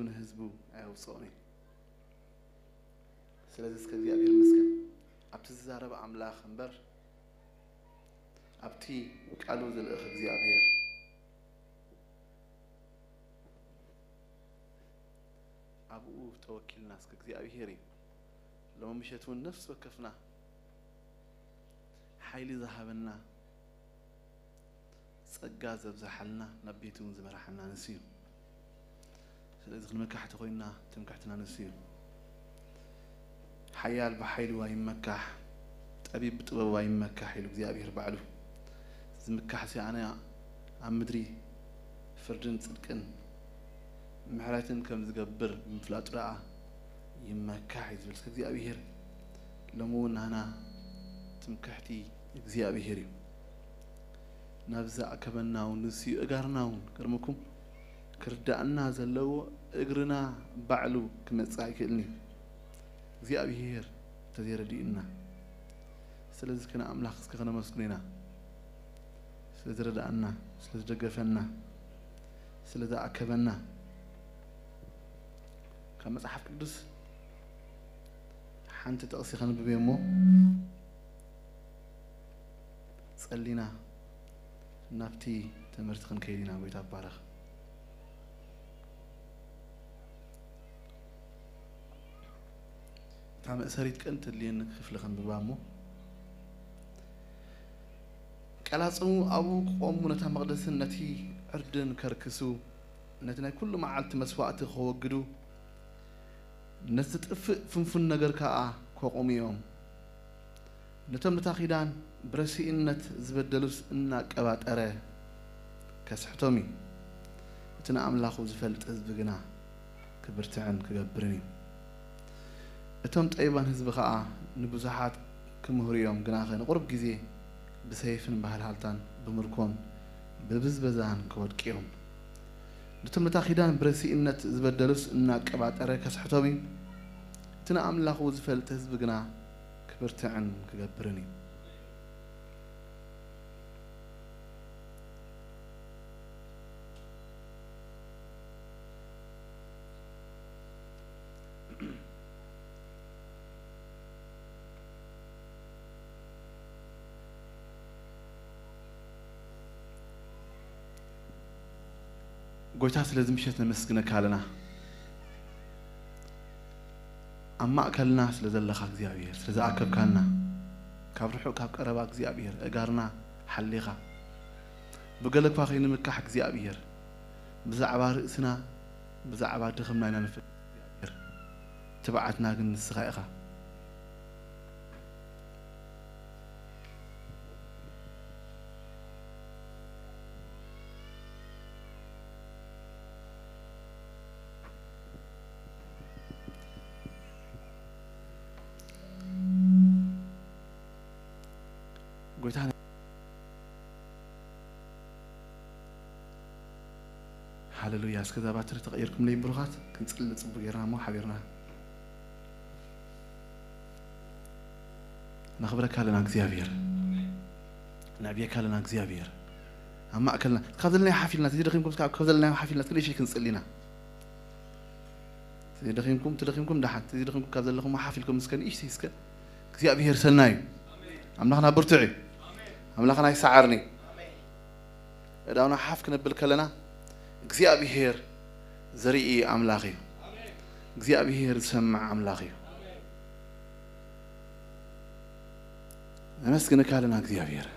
ንህዝቡ ኣየውፅኦን እዩ። ስለዚ እስከ እግዚኣብሔር ይመስገን ኣብቲ ዝዛረብ ኣምላኽ እምበር ኣብቲ ቃሉ ዝልእኽ እግዚኣብሔር ኣብኡ ተወኪልና እስከ እግዚኣብሔር እዩ ሎሚ ምሸት እውን ነፍሲ ወከፍና ሓይሊ ዝሃበና ጸጋ ዘብዝሓልና ናብ ቤቱ እውን ዝመርሓና ንሱ እዩ። ስለዚ ክንምካሕ ተኾይንና ትምክሕትና ንሱ እዩ። ሓያል ብሓይሉ ኣይመካሕ፣ ጠቢብ ብጥበቡ ኣይመካሕ ኢሉ እግዚኣብሔር ባዕሉ። ዝምካሕሲ ኣነ ኣብ ምድሪ ፍርድን ጽድቅን ምሕረትን ከም ዝገብር ብምፍላጡ ደኣ ይመካሕ እዩ ዝብል እግዚኣብሔር። ሎሚ እውን ናህና ትምክሕቲ እግዚኣብሔር እዩ። ናብ ዝኣከበና እውን ንሱ እዩ እጋርና እውን ገርምኩም ክርዳእና ዘለዎ እግርና ባዕሉ ክመጽእ ኣይክእልን እዩ እግዚኣብሔር ተዘይረድእና። ስለዚ ከነ ኣምላኽ እስከ ከነመስግኖ ኢና ስለ ዝረዳእና፣ ስለ ዝደገፈና፣ ስለ ዝኣከበና። ካብ መጽሓፍ ቅዱስ ሓንቲ ጥቕሲ ከንብብ እየ እሞ ጸሊና ናብቲ ትምህርቲ ክንከይድ ኢና። ጎይታ ይባረኽ። እታ መእሰሪት ቀን ተድልየኒ ክፍሊ ከንብባ እሞ ቀላጽሙ ኣብኡ ክቆሙ ነታ መቕደስን ነቲ ዕርድን ከርክሱ ነቲ ናይ ኩሉ መዓልቲ መስዋእቲ ከወግዱ ነቲ ዝጥፍእ ፍንፉን ነገር ከኣ ከቑሙ እዮም። ነቶም ነታ ኪዳን ብረሲእነት ዝበደሉስ እናቀባጠረ ከስሕቶም እዩ። እቲ ንኣምላኹ ዝፈልጥ ህዝቢ ግና ክብርትዕን ክገብርን እዩ። እቶም ጠቢባን ህዝቢ ኸኣ ንብዙሓት ክምህሩ እዮም፣ ግናኸ ንቑሩብ ግዜ ብሰይፍን ባህልሃልታን ብምርኮን ብብዝበዛን ክወድቂ እዮም። ነቶም ነታ ኪዳን ብረሲእነት ዝበደሉስ እናቀባጠረ ከስሕቶም እዩ። እቲ ንኣምላኹ ዝፈልጥ ህዝቢ ግና ክብርትዕን ክገብርን እዩ። ጎይታ ስለዚ ምሸት ነመስግነካ ኣለና። ኣብ ማእከልና ስለ ዘለኻ እግዚኣብሔር፣ ስለ ዝኣከብካና፣ ካብ ርሑቕ ካብ ቀረባ እግዚኣብሔር፣ እጋርና ሓሊኻ፣ ብገለ እኳ ከይንምካሕ እግዚኣብሔር፣ ብዛዕባ ርእስና፣ ብዛዕባ ድኽምና ኢና ንፍክር እግዚኣብሔር፣ ትብዓትና ግን ንስኻ ኢኻ። ጎይታ ሃሌሉያ። እስከ እዛ ባትሪ ተቐይርኩምለይ ብሩኻት፣ ክንጽሊ ጽቡቕ ጌርና እሞ ሓቢርና ነኽብረካ ኣለና እግዚኣብሔር፣ ነዕብየካ ኣለና እግዚኣብሔር። ኣብ ማእከልና ካብ ዘለናዮ ሓፍ ኢልና፣ ተዘይደኺምኩም ካብ ዘለናዮ ሓፍ ኢልና እስከ ንእሽተይ ክንጽሊ ኢና። ተዘይደኺምኩም፣ ተደኺምኩም ደሓን፣ ተዘይደኺምኩም ካብ ዘለኹም ሓፍ ኢልኩም እስከ ንእሽተይ እስከ እግዚኣብሔር ሰናይ እዩ። ኣምላኽና ብርቱዕ እዩ። ኣምላኽና ይሰዓርኒ። እዳውና ሓፍ ክነብል ከለና እግዚኣብሔር ዘርኢ ኣምላኽ እዩ። እግዚኣብሔር ዝሰምዕ ኣምላኽ እዩ። ነመስግንካ ኣለና እግዚኣብሔር፣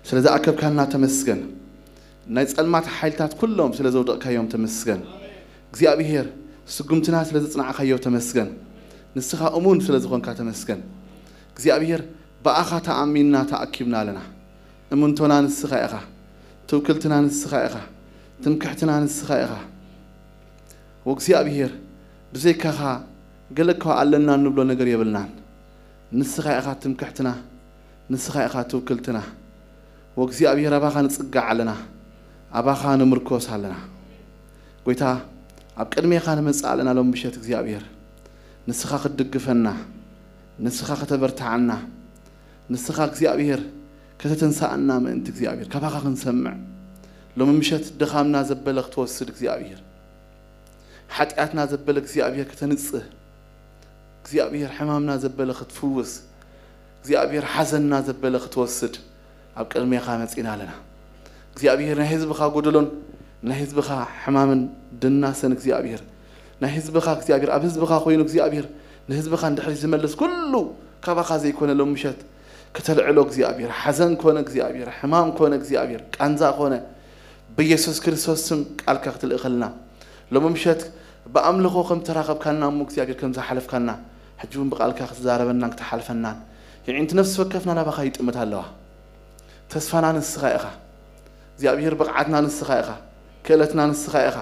ስለ ዝኣከብካና ተመስገን። ናይ ጸልማት ሓይልታት ኩሎም ስለ ዘውደቕካዮም ተመስገን። እግዚኣብሔር ስጉምትና ስለ ዘጽናዕካዮ ተመስገን። ንስኻ እሙን ስለ ዝኾንካ ተመስገን። እግዚኣብሔር ብኣኻ ተኣሚንና ተኣኪብና ኣለና። እምንቶና ንስኻ ኢኻ፣ ትውክልትና ንስኻ ኢኻ፣ ትምክሕትና ንስኻ ኢኻ። ወእግዚኣብሔር ብዘይካኻ ገለ እኳ ኣለና እንብሎ ነገር የብልናን። ንስኻ ኢኻ ትምክሕትና፣ ንስኻ ኢኻ ትውክልትና። ወእግዚኣብሔር ኣባኻ ንጽጋዕ ኣለና፣ ኣባኻ ንምርኮስ ኣለና። ጎይታ ኣብ ቅድሜኻ ንመጽእ ኣለና ሎም ምሸት እግዚኣብሔር ንስኻ ክትድግፈና፣ ንስኻ ከተበርትዓና፣ ንስኻ እግዚኣብሔር ከተተንስኣና ምእንቲ እግዚኣብሔር ካባኻ ክንሰምዕ ሎሚ ምሸት ድኻምና ዘበለ ክትወስድ እግዚኣብሔር ሓጢኣትና ዘበለ እግዚኣብሔር ከተንጽህ፣ እግዚኣብሔር ሕማምና ዘበለ ክትፍውስ፣ እግዚኣብሔር ሓዘንና ዘበለ ክትወስድ ኣብ ቅድሜኻ መጺና ኣለና። እግዚኣብሔር ናይ ህዝብኻ ጎደሎን ናይ ህዝብኻ ሕማምን ድናሰን እግዚኣብሔር ናይ ህዝብኻ እግዚኣብሔር ኣብ ህዝብኻ ኮይኑ እግዚኣብሔር ንህዝብኻ እንድሕሪ ዝመልስ ኩሉ ካባኻ ዘይኮነ ሎም ምሸት ከተልዕሎ እግዚኣብሔር ሓዘን ኮነ እግዚኣብሔር ሕማም ኮነ እግዚኣብሔር ቃንዛ ኮነ ብኢየሱስ ክርስቶስ ስም ቃልካ ክትልእኸልና ሎም ምሸት ብኣምልኾ ከም ተራኸብካና እሞ እግዚኣብሔር ከም ዝሓለፍካና ሕጂ እውን ብቃልካ ክትዛረበናን ክትሓልፈናን የዒንቲ ነፍሲ ወከፍና ናባኻ ይጥምት ኣለዋ። ተስፋና ንስኻ ኢኻ እግዚኣብሔር ብቕዓትና ንስኻ ኢኻ ክእለትና ንስኻ ኢኻ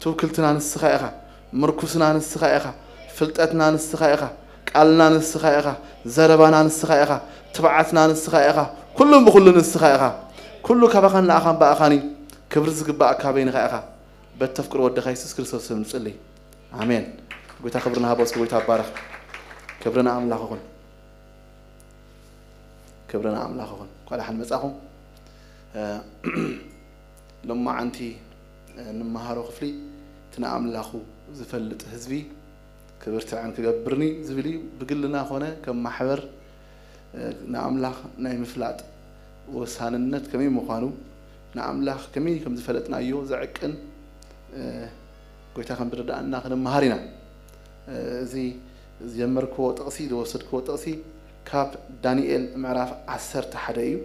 ትውክልትና ንስኻ ኢኻ ምርኩስና ንስኻ ኢኻ ፍልጠትና ንስኻ ኢኻ ቃልና ንስኻ ኢኻ ዘረባና ንስኻ ኢኻ ትብዓትና ንስኻ ኢኻ ኩሉም ብኩሉ ንስኻ ኢኻ ኩሉ ካባኻን ንኣኻን ብኣኻኒ ክብሪ ዝግባእ ካበይንኻ ኢኻ በተፍቅሮ ወደኻ የሱስ ክርስቶስ ስም ንጽሊ ኣሜን። ጎይታ ክብሪ ንሃቦ እስኪ ጎይታ ኣባረኽ። ክብሪ ንኣምላኽ ይኹን። ክብሪ ንኣምላኽ ይኹን። እንኳዕ ደሓን መጻኹም። ሎማዓንቲ እንመሃሮ ክፍሊ እቲ ንኣምላኹ ዝፈልጥ ህዝቢ ክብርትዕን ክገብርኒ ዝብል እዩ። ብግልና ኮነ ከም ማሕበር ንኣምላኽ ናይ ምፍላጥ ወሳንነት ከመይ ምዃኑ ንኣምላኽ ከመይ ከም ዝፈለጥናዮ ዘዕቅን ጎይታ ከም ዝረዳእና ክንመሃር ኢና። እዚ ዝጀመርክዎ ጥቕሲ ዝወሰድክዎ ጥቕሲ ካብ ዳንኤል ምዕራፍ ዓሰርተ ሓደ እዩ።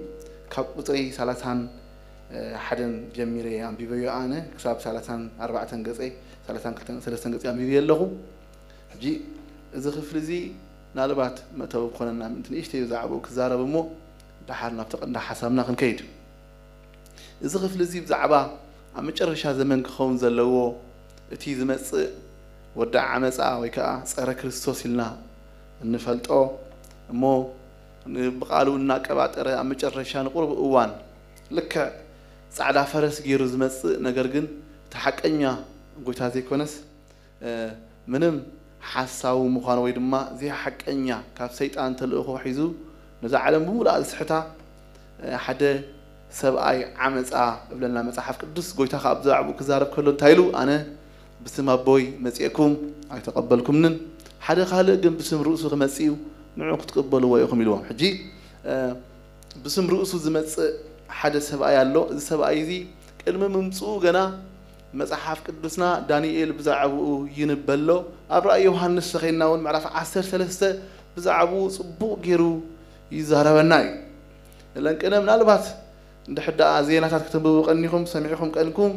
ካብ ቁፅሪ ሰላሳን ሓደን ጀሚረ ኣንቢበዮ ኣነ ክሳብ ሰላሳን ኣርባዕተን ገፀ ሰላሳን ሰለስተን ገፀ ኣንቢበዮ ኣለኹ። ሕጂ እዚ ክፍሊ እዚ ምናልባት መእተዊ ክኾነና ምእንቲ ንእሽተይ ብዛዕባኡ ክዛረብ እሞ ደሓር ናብቲ ቀንዲ ሓሳብና ክንከይድ። እዚ ክፍሊ እዚ ብዛዕባ ኣብ መጨረሻ ዘመን ክኸውን ዘለዎ እቲ ዝመጽእ ወዲ ዓመጻ ወይ ከዓ ጸረ ክርስቶስ ኢልና እንፈልጦ እሞ ብቃሉ እናቀባጠረ ኣብ መጨረሻ ንቁሩብ እዋን ልክዕ ጻዕዳ ፈረስ ገይሩ ዝመጽእ ነገር ግን እቲ ሓቀኛ ጎይታ ዘይኮነስ ምንም ሓሳዊ ምዃኑ ወይ ድማ ዘይሓቀኛ ካብ ሰይጣን ተልእኾ ሒዙ ነዛ ዓለም ብምሉኣ ዝስሕታ ሓደ ሰብኣይ ዓመፃ እብለና መፅሓፍ ቅዱስ። ጎይታ ከዓ ብዛዕባኡ ክዛረብ ከሎ እንታይ ኢሉ? ኣነ ብስም ኣቦይ መፂኤኩም ኣይተቐበልኩምንን ሓደ ካልእ ግን ብስም ርእሱ ክመፅእ እዩ ንዑ ክትቅበልዎ ኢኹም ኢልዎም። ሕጂ ብስም ርእሱ ዝመፅእ ሓደ ሰብኣይ ኣሎ። እዚ ሰብኣይ እዚ ቅድሚ ምምፅኡ ገና መፅሓፍ ቅዱስና ዳንኤል ብዛዕባኡ ይንበሎ። ኣብ ራእይ ዮሃንስ ተኸይድና እውን ምዕራፍ ዓሰርተ ሰለስተ ብዛዕባኡ ፅቡቕ ገይሩ ይዛረበና እዩ። ለንቅነ ምናልባት እንድሕር ደኣ ዜናታት ክተንብቡ ቀኒኹም ሰሚዕኹም ቀንኩም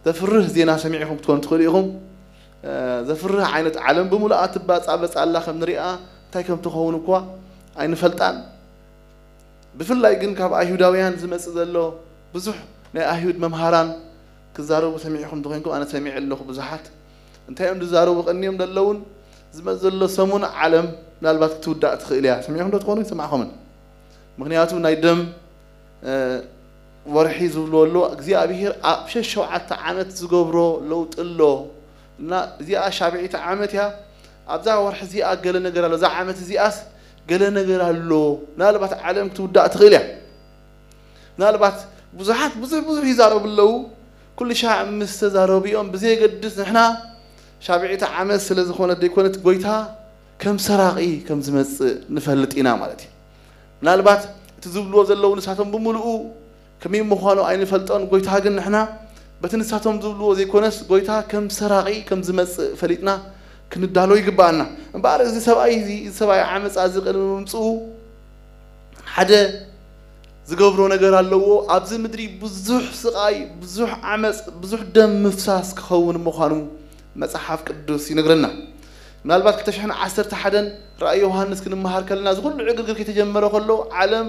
ዘፍርህ ዜና ሰሚዕኹም ክትኮኑ ትኽእሉ ኢኹም። ዘፍርህ ዓይነት ዓለም ብምሉኣ ትባፃበፃ ኣላ ከም ንሪኣ እንታይ ከም ትኸውን እኳ ኣይንፈልጣን። ብፍላይ ግን ካብ ኣይሁዳውያን ዝመጽእ ዘሎ ብዙሕ ናይ ኣይሁድ መምሃራን ክዛረቡ ሰሚዕኹም ተኾይንኩም ኣነ ሰሚዐ ኣለኹ። ብዙሓት እንታይ እዮም ዝዛረቡ ቀንዮም ዘለውን ዝመጽእ ዘሎ ሰሙን ዓለም ምናልባት ክትውዳእ ትኽእል እያ። ሰሚዕኹም ዶ ትኾኑ ይሰማዕኹምን? ምክንያቱ ናይ ደም ወርሒ ዝብልዎ ኣሎ እግዚኣብሄር ኣብ ሸሸውዓተ ዓመት ዝገብሮ ለውጢ ኣሎ እና እዚኣ ሻብዒተ ዓመት እያ። ኣብዛ ወርሒ እዚኣ ገለ ነገር ኣሎ። እዛ ዓመት እዚኣስ ገለ ነገር ኣሎ። ምናልባት ዓለም ክትውዳእ ትኽእል እያ። ምናልባት ብዙሓት ብዙሕ ብዙሕ ይዛረቡ ኣለዉ። ኩሉ ሻዕ ምስ ተዛረቡ እዮም ብዘየገድስ ንሕና ሻብዒተ ዓመት ስለ ዝኾነት ዘይኮነት ጎይታ ከም ሰራቒ ከም ዝመጽእ ንፈልጥ ኢና ማለት እዩ። ምናልባት እቲ ዝብልዎ ዘለዉ ንሳቶም ብምሉኡ ከመይ ምዃኑ ኣይንፈልጦን። ጎይታ ግን ንሕና በቲ ንሳቶም ዝብልዎ ዘይኮነስ ጎይታ ከም ሰራቒ ከም ዝመጽእ ፈሊጥና ክንዳሎ ይግብኣና። እምበኣር እዚ ሰብኣይ እዚ እዚ ሰብኣይ ዓመፃ እዚ ቅድሚ ምምፅኡ ሓደ ዝገብሮ ነገር ኣለዎ። ኣብዚ ምድሪ ብዙሕ ስቓይ፣ ብዙሕ ዓመፅ፣ ብዙሕ ደም ምፍሳስ ክኸውን ምዃኑ መፅሓፍ ቅዱስ ይነግረና። ምናልባት ክልተ ሽሕን ዓሰርተ ሓደን ራእይ ዮሃንስ ክንመሃር ከለና እዚ ኩሉ ዕግርግር ከይተጀመረ ከሎ ዓለም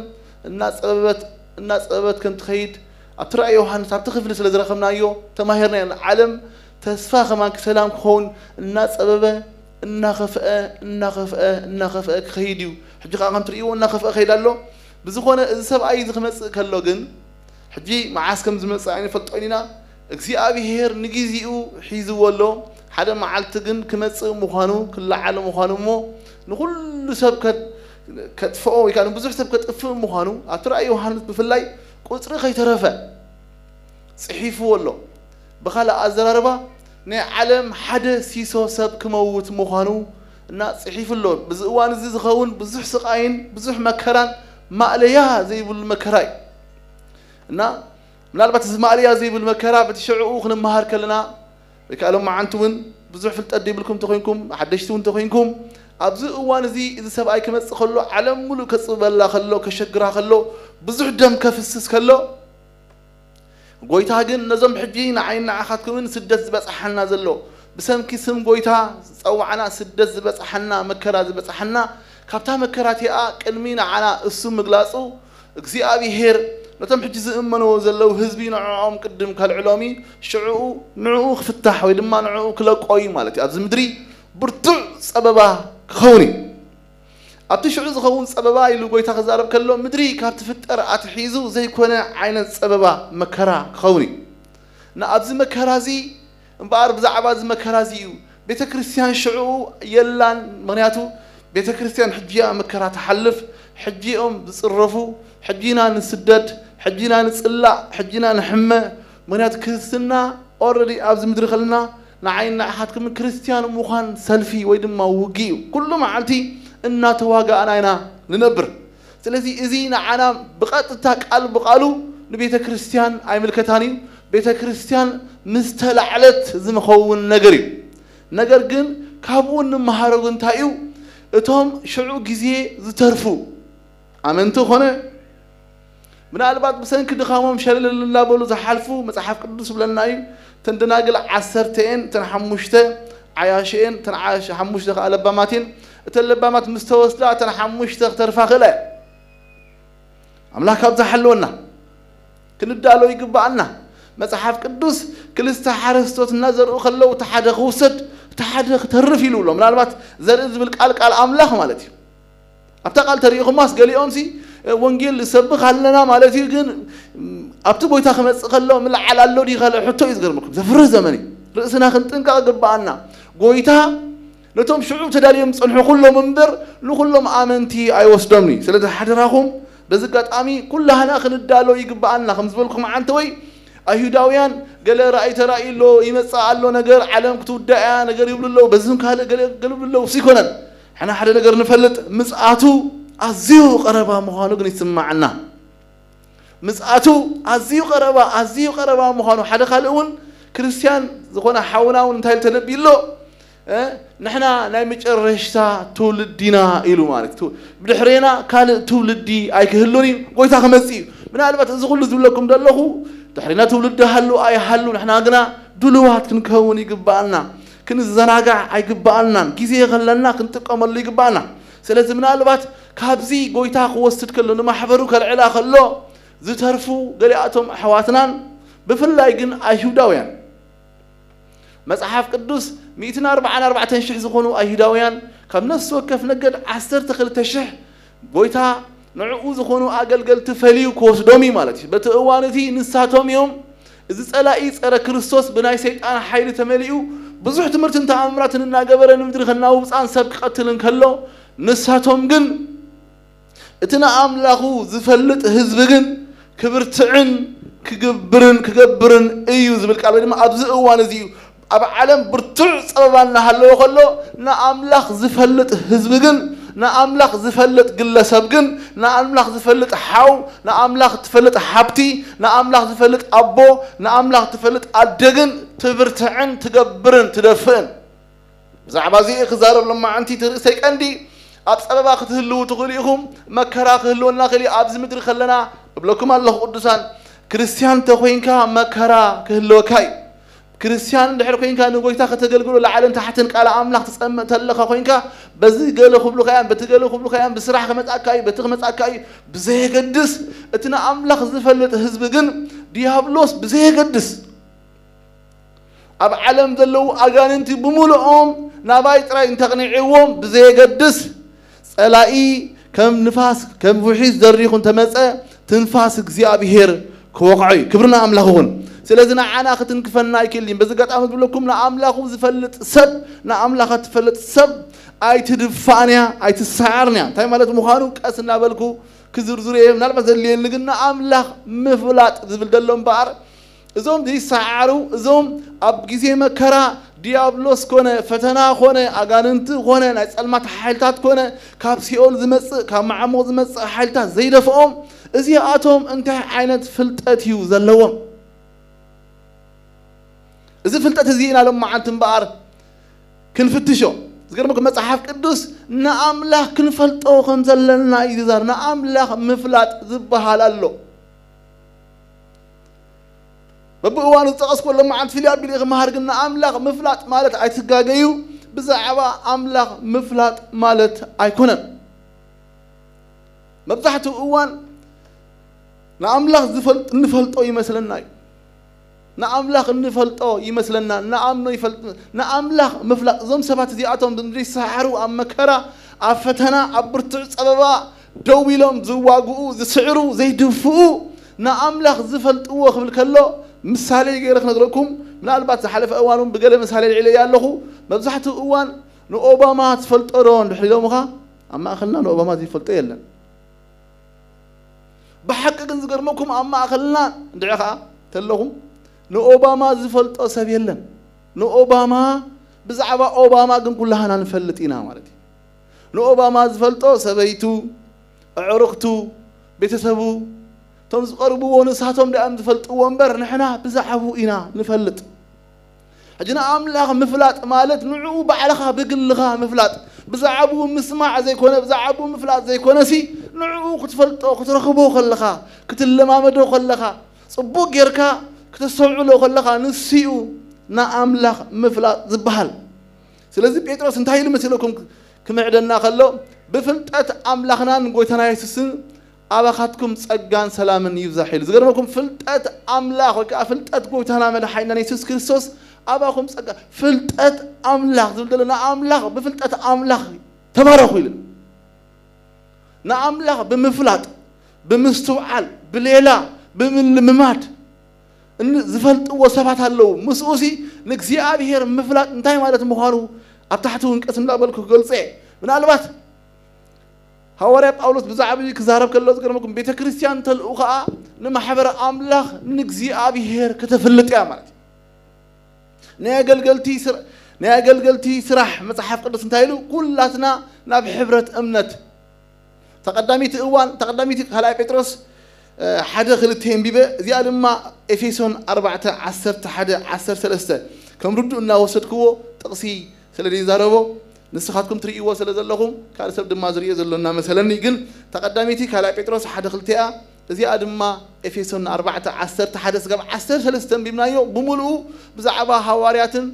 እናፀበበት እናፀበበት ከም ትኸይድ ኣብቲ ራእይ ዮሃንስ ኣብቲ ክፍሊ ስለ ዝረኸብናዮ ተማሂርና ኢና። ዓለም ተስፋ ከማን ክሰላም ክኸውን እናፀበበ እናኸፍአ እናኸፍአ እናኸፍአ ክኸይድ እዩ። ሕጂ ከዓ ከም ትርእይዎ እናኸፍአ ከይድ ኣሎ። ብዝኾነ እዚ ሰብኣይ እዚ ክመፅእ ከሎ ግን ሕጂ መዓስ ከም ዝመፅእ ኣይንፈልጦን ኢና። እግዚኣብሄር ንግዜኡ ሒዝዎ ኣሎ። ሓደ መዓልቲ ግን ክመፅእ ምዃኑ ክለዓል ምዃኑ እሞ ንኹሉ ሰብ ከጥፍኦ ወይ ከዓ ንብዙሕ ሰብ ከጥፍእ ምዃኑ ኣብቲ ራእይ ዮሃንስ ብፍላይ ቁፅሪ ከይተረፈ ፅሒፍዎ ኣሎ። ብኻልእ ኣዘራርባ ናይ ዓለም ሓደ ሲሶ ሰብ ክመውት ምዃኑ እና ጽሒፉ ኣሎ። ብዚ እዋን እዚ ዝኸውን ብዙሕ ስቓይን ብዙሕ መከራን ማእለያ ዘይብሉ መከራ እዩ። እና ምናልባት እዚ ማእለያ ዘይብሉ መከራ በቲ ሽዕኡ ክንመሃር ከለና ወይ ከዓ ሎማዓንቲ እውን ብዙሕ ፍልጠት ዘይብልኩም እንተኾይንኩም፣ ሓደሽቲ እውን እንተኾይንኩም፣ ኣብዚ እዋን እዚ እዚ ሰብኣይ ክመጽእ ከሎ፣ ዓለም ሙሉእ ከጽበላ ከሎ፣ ከሸግራ ከሎ፣ ብዙሕ ደም ከፍስስ ከሎ፣ ጎይታ ግን ነዞም ሕጂ ንዓይን ንዓኻትኩምን ስደት ዝበጽሓና ዘሎ፣ ብሰንኪ ስም ጎይታ ዝጸዋዕና ስደት ዝበጽሓና፣ መከራ ዝበጽሓና፣ ካብታ መከራ እቲኣ ቅድሚ ንዓና እሱ ምግላጹ፣ እግዚኣብሄር ነቶም ሕጂ ዝእመንዎ ዘለዉ ህዝቢ ንዕኦም ቅድም ከልዕሎም እዩ። ሽዕኡ ንዕኡ ክፍታሕ ወይ ድማ ንዕኡ ክለቆ እዩ ማለት እዩ። ኣብዚ ምድሪ ብርቱዕ ጸበባ ክኸውን እዩ። ኣብቲ ሽዑ ዝኸውን ጸበባ ኢሉ ጎይታ ክዛረብ ከሎ፣ ምድሪ ካብ ትፍጠር ኣትሒዙ ዘይኮነ ዓይነት ጸበባ መከራ ክኸውን እዩ። ንኣብዚ መከራ እዚ እምበኣር ብዛዕባ እዚ መከራ እዚ እዩ። ቤተ ክርስቲያን ሽዑ የላን። ምኽንያቱ ቤተ ክርስቲያን ሕጂ እያ መከራ ትሓልፍ፣ ሕጂ እዮም ዝጽረፉ፣ ሕጂና ንስደድ፣ ሕጂና ንጽላእ፣ ሕጂና ንሕመ። ምኽንያቱ ክርስትና ኦረዲ ኣብዚ ምድሪ ከለና ንዓይን ንዓኻትኩምን ክርስቲያን ምዃን ሰልፊ ወይ ድማ ውግእ እዩ። ኩሉ መዓልቲ እናተዋጋእና ኢና ንነብር። ስለዚ እዚ ንዓና ብቐጥታ ቃል ብቓሉ ንቤተ ክርስቲያን ኣይምልከታን እዩ። ቤተ ክርስቲያን ምስ ተላዕለት ዝኸውን ነገር እዩ። ነገር ግን ካብኡ እንመሃሮ ግን እንታይ እዩ? እቶም ሽዑ ግዜ ዝተርፉ ኣመንቲ ኾነ ምናልባት ብሰንኪ ድኻሞም ሸለል እናበሉ ዝሓልፉ መጽሓፍ ቅዱስ ዝብለና እዩ። እተን ደናግል ዓሰርተ እየን፣ እተን ሓሙሽተ ዓያሹ እየን፣ እተን ዓያሹ ሓሙሽተ ከኣ ለባማት እየን። እተን ለባማት ምስ ተወስዳ እተን ሓሙሽተ ክተርፋ ክእላ እየን። ኣምላኽ ካብ ዝሓለወና ክንዳሎ ይግብኣና። መጽሓፍ ቅዱስ ክልተ ሓረስቶት እናዘርኡ ከለዉ እቲ ሓደ ክውሰድ እቲ ሓደ ክተርፍ ኢሉ ኣሎ። ምናልባት ዘርኢ ዝብል ቃል ቃል ኣምላኽ ማለት እዩ። ኣብታ ቃል ተሪኢኹማስ ገሊኦምሲ ወንጌል ንሰብኽ ኣለና ማለት እዩ፣ ግን ኣብቲ ጎይታ ክመጽእ ከሎ ምልዓል ኣሎ ድዩ ካልእ ሕቶ እዩ ዝገርመኩም። ዘፍርህ ዘመን እዩ። ርእስና ክንጥንቀቕ ይግብኣና። ጎይታ ነቶም ሽዑ ተዳልዮም ዝጸንሑ ኩሎም እምበር ንኹሎም ኣመንቲ ኣይወስዶምን እዩ። ስለዚ ሓደራኹም በዚ ኣጋጣሚ ኩላህና ክንዳሎ ይግብኣና። ከም ዝበልኩም ዓንተወይ ኣይሁዳውያን ገለ ራእይ ተራእዩ ኣሎ፣ ይመጽእ ኣሎ ነገር፣ ዓለም ክትውዳእ እያ ነገር ይብሉ ኣለዉ። በዝም ካልእ ገለ ገለ ይብሉ ኣለዉ። እሱ ይኮነን። ሕና ሓደ ነገር ንፈልጥ፣ ምጽኣቱ ኣዝዩ ቀረባ ምዃኑ ግን ይስማዓና። ምጽኣቱ ኣዝዩ ቀረባ፣ ኣዝዩ ቀረባ ምዃኑ። ሓደ ካልእ እውን ክርስትያን ዝኾነ ሓውና እውን እንታይ ኢሉ ተነቢዩ ኣሎ? እ፣ ንሕና ናይ መጨረሽታ ትውልዲ ኢና ኢሉ ማለት እዩ። ብድሕሬና ካልእ ትውልዲ ኣይክህሉን እዩ፣ ጎይታ ክመጽእ እዩ። ምናልባት እዚ ኩሉ ዝብለኩም ዘለኹ ድሕሬና ትውልዲ ሃሉ ኣይሃሉ፣ ንሕና ግና ድሉዋት ክንከውን ይግብኣና። ክንዘናጋዕ ኣይግብኣናን። ግዜ ከለና ክንጥቀመሉ ይግብኣና። ስለዚ ምናልባት ካብዚ ጎይታ ክወስድ ከሎ፣ ንማሕበሩ ከልዕላ ከሎ ዝተርፉ ገሊኣቶም ኣሕዋትናን ብፍላይ ግን ኣይሁዳውያን መጽሓፍ ቅዱስ ሚእትን ኣርባዓን ኣርባዕተን ሽሕ ዝኾኑ ኣይሁዳውያን ካብ ነፍሲ ወከፍ ነገድ ዓሰርተ ክልተ ሽሕ ጎይታ ንዕኡ ዝኾኑ ኣገልገልቲ ፈልዩ ክወስዶም እዩ ማለት እዩ። በቲ እዋን እቲ ንሳቶም እዮም። እዚ ጸላኢ ጸረ ክርስቶስ ብናይ ሰይጣን ሓይሊ ተመሊኡ ብዙሕ ትምህርትን ተኣምራትን እናገበረ ንምድሪ ከናውብጻን ሰብ ክቐትልን ከሎ፣ ንሳቶም ግን እቲ ንኣምላኹ ዝፈልጥ ህዝቢ ግን ክብርትዕን ክግብርን ክገብርን እዩ ዝብል ቃል፣ ወይ ድማ ኣብዚ እዋን እዚ እዩ። ኣብ ዓለም ብርቱዕ ጸበባ እናሃለወ ከሎ፣ ንኣምላኽ ዝፈልጥ ህዝቢ ግን፣ ንኣምላኽ ዝፈልጥ ግለሰብ ግን፣ ንኣምላኽ ዝፈልጥ ሓው፣ ንኣምላኽ ትፈልጥ ሓብቲ፣ ንኣምላኽ ዝፈልጥ ኣቦ፣ ንኣምላኽ ትፈልጥ ኣደ ግን ትብርትዕን ትገብርን ትደፍእን። ብዛዕባ እዚ ክዛረብ ሎማዓንቲ እቲ ርእሰይ ቀንዲ። ኣብ ጸበባ ክትህልዉ ትኽእሉ ኢኹም፣ መከራ ክህልወና ክእል እዩ። ኣብዚ ምድሪ ከለና እብለኩም ኣለኹ ቅዱሳን፣ ክርስትያን እንተኾይንካ መከራ ክህልወካ እዩ። ክርስትያን እንድሕር ኮይንካ ንጎይታ ከተገልግሎ ላዕልን ታሕትን ቃል ኣምላኽ ትጸምእ ተለኻ ኮይንካ፣ በዚ ገለ ክብሉኻ እዮም፣ በቲ ገለ ክብሉኻ እዮም፣ ብስራሕ ክመጻካ እዩ፣ በቲ ክመጻካ እዩ፣ ብዘየገድስ እቲ ንኣምላኽ ዝፈልጥ ህዝቢ ግን ዲያብሎስ ብዘየገድስ ኣብ ዓለም ዘለዉ ኣጋንንቲ ብምሉኦም ናባይ ጥራይ እንተቕኒዕዎም ብዘየገድስ፣ ጸላኢ ከም ንፋስ፣ ከም ውሒዝ ዘሪኹ እንተመጸ፣ ትንፋስ እግዚኣብሔር ክወቕዖ እዩ። ክብሪ ንኣምላኽ ይኹን። ስለዚ ንዓና ክትንክፈና ኣይክእልን። በዚ ኣጋጣሚ ዝብለኩም፣ ንኣምላኹ ዝፈልጥ ሰብ፣ ንኣምላኻ ትፈልጥ ሰብ ኣይትድፋእን እያ፣ ኣይትሰዓርን እያ። እንታይ ማለት ምዃኑ ቀስ እናበልኩ ክዝርዝሩ እየ። ምናልባት ዘድልየኒ ግን ንኣምላኽ ምፍላጥ ዝብል ዘሎ እምበኣር፣ እዞም ዘይሰዓሩ፣ እዞም ኣብ ግዜ መከራ ዲያብሎስ ኮነ፣ ፈተና ኮነ፣ ኣጋንንቲ ኮነ፣ ናይ ጸልማት ሓይልታት ኮነ፣ ካብ ሲኦል ዝመጽእ፣ ካብ መዓሙቕ ዝመጽእ ሓይልታት ዘይደፍኦም፣ እዚኣቶም እንታይ ዓይነት ፍልጠት እዩ ዘለዎም? እዚ ፍልጠት እዚ ኢና ሎማዓንቲ እምበኣር ክንፍትሾ። ዝገርመኩም፣ መጽሓፍ ቅዱስ ንኣምላኽ ክንፈልጦ ከም ዘለና እዩ ዝዛረብ። ንኣምላኽ ምፍላጥ ዝበሃል ኣሎ። በብእዋኑ ዝጠቐስኩ ሎማዓንቲ ፍልይ ኣቢለ ክመሃር፣ ግን ንኣምላኽ ምፍላጥ ማለት ኣይትጋገዩ፣ ብዛዕባ ኣምላኽ ምፍላጥ ማለት ኣይኮነን። መብዛሕትኡ እዋን ንኣምላኽ ዝፈልጥ እንፈልጦ ይመስለና እዩ። ንኣምላኽ እንፈልጦ ይመስለና፣ ንኣምኖ ይፈልጥ። ንኣምላኽ ምፍላጥ፣ እዞም ሰባት እዚኣቶም ዘይሰሓሩ፣ ኣብ መከራ፣ ኣብ ፈተና፣ ኣብ ብርቱዕ ጸበባ ደው ኢሎም ዝዋግኡ፣ ዝስዕሩ፣ ዘይድፍኡ፣ ንኣምላኽ ዝፈልጥዎ ክብል ከሎ፣ ምሳሌ ገይረ ክነግረኩም። ምናልባት ዝሓለፈ እዋን እውን ብገለ ምሳሌ ልዒለያ ኣለኹ። መብዛሕትኡ እዋን ንኦባማ ትፈልጦ ዶ እንድሕር ኢሎምኻ፣ ኣብ ማእኸልና ንኦባማ ዘይፈልጦ የለን። ብሓቂ ግን ዝገርመኩም፣ ኣብ ማእኸልና እንድዒ ኸዓ ተለኹም፣ ንኦባማ ዝፈልጦ ሰብ የለን። ንኦባማ፣ ብዛዕባ ኦባማ ግን ኩላህና ንፈልጥ ኢና ማለት እዩ። ንኦባማ ዝፈልጦ ሰበይቱ፣ ኣዕሩኽቱ፣ ቤተሰቡ፣ እቶም ዝቐርብዎ ንሳቶም ደኣ እዮም ዝፈልጥዎ እምበር፣ ንሕና ብዛዕባኡ ኢና ንፈልጥ። ሕጂ ንኣምላኽ ምፍላጥ ማለት ንዕኡ ባዕልኻ ብግልኻ ምፍላጥ፣ ብዛዕባኡ ምስማዕ ዘይኮነ፣ ብዛዕባኡ ምፍላጥ ዘይኮነሲ፣ ንዕኡ ክትፈልጦ፣ ክትረኽቦ ከለኻ፣ ክትለማመዶ ከለኻ፣ ጽቡቕ ጌርካ ክተስተውዕሎ ከለኻ፣ ንሱ እዩ ንኣምላኽ ምፍላጥ ዝበሃል። ስለዚ ጴጥሮስ እንታይ ኢሉ መሲለኩም ክምዕደና ከሎ፣ "ብፍልጠት ኣምላኽናን ጎይታና የሱስን ኣባኻትኩም ጸጋን ሰላምን ይብዛሕ" ኢሉ። ዝገርመኩም፣ ፍልጠት ኣምላኽ ወይ ከዓ ፍልጠት ጎይታና መድሓኒናን የሱስ ክርስቶስ ኣባኹም ጸጋ፣ ፍልጠት ኣምላኽ ዝብል ዘሎ ንኣምላኽ፣ ብፍልጠት ኣምላኽ ተባረኹ ኢሉ። ንኣምላኽ ብምፍላጥ፣ ብምስትውዓል፣ ብሌላ፣ ብምልምማድ እን-፣ ዝፈልጥዎ ሰባት ኣለዉ። ምስኡሲ ንእግዚኣብሔር ምፍላጥ እንታይ ማለት ምዃኑ ኣብ ታሕቲ እውን ቀስ እንዳበልኩ ክገልጾ እየ። ምናልባት ሃዋርያ ጳውሎስ ብዛዕባ እዚ ክዛረብ ከሎ ዝገርመኩም፣ ቤተ ክርስቲያን ተልእኾኣ ንማሕበረ ኣምላኽ ንእግዚኣብሔር ከተፍልጥ እያ ማለት እዩ። ናይ ኣገልገልቲ ስር-፣ ናይ ኣገልገልቲ ስራሕ መጽሓፍ ቅዱስ እንታይ ኢሉ? "ኩላትና ናብ ሕብረት እምነት"። ተቐዳሚቲ እዋን፣ ተቐዳሚቲ ካልኣይ ጴጥሮስ፣ እ፣ ሓደ ክልተ የንቢበ፣ እዚኣ ድማ ኤፌሶን ኣርባዕተ ዓሰርተ ሓደ ዓሰርተ ሰለስተ ከም ርዱእ እናወሰድክዎ ጥቕሲ ስለ ዘይዛረቦ፣ ንስኻትኩም ትርእይዎ ስለ ዘለኹም፣ ካልእ ሰብ ድማ ዝርእዮ ዘሎ እናመሰለኒ፣ ግን ተቐዳሚቲ ካልኣይ ጴጥሮስ ሓደ ክልተ እያ፣ እዚኣ ድማ ኤፌሶን ኣርባዕተ ዓሰርተ ሓደ ስጋብ ዓሰርተ ሰለስተ ኣንቢብናዮ፣ ብምሉኡ ብዛዕባ ሃዋርያትን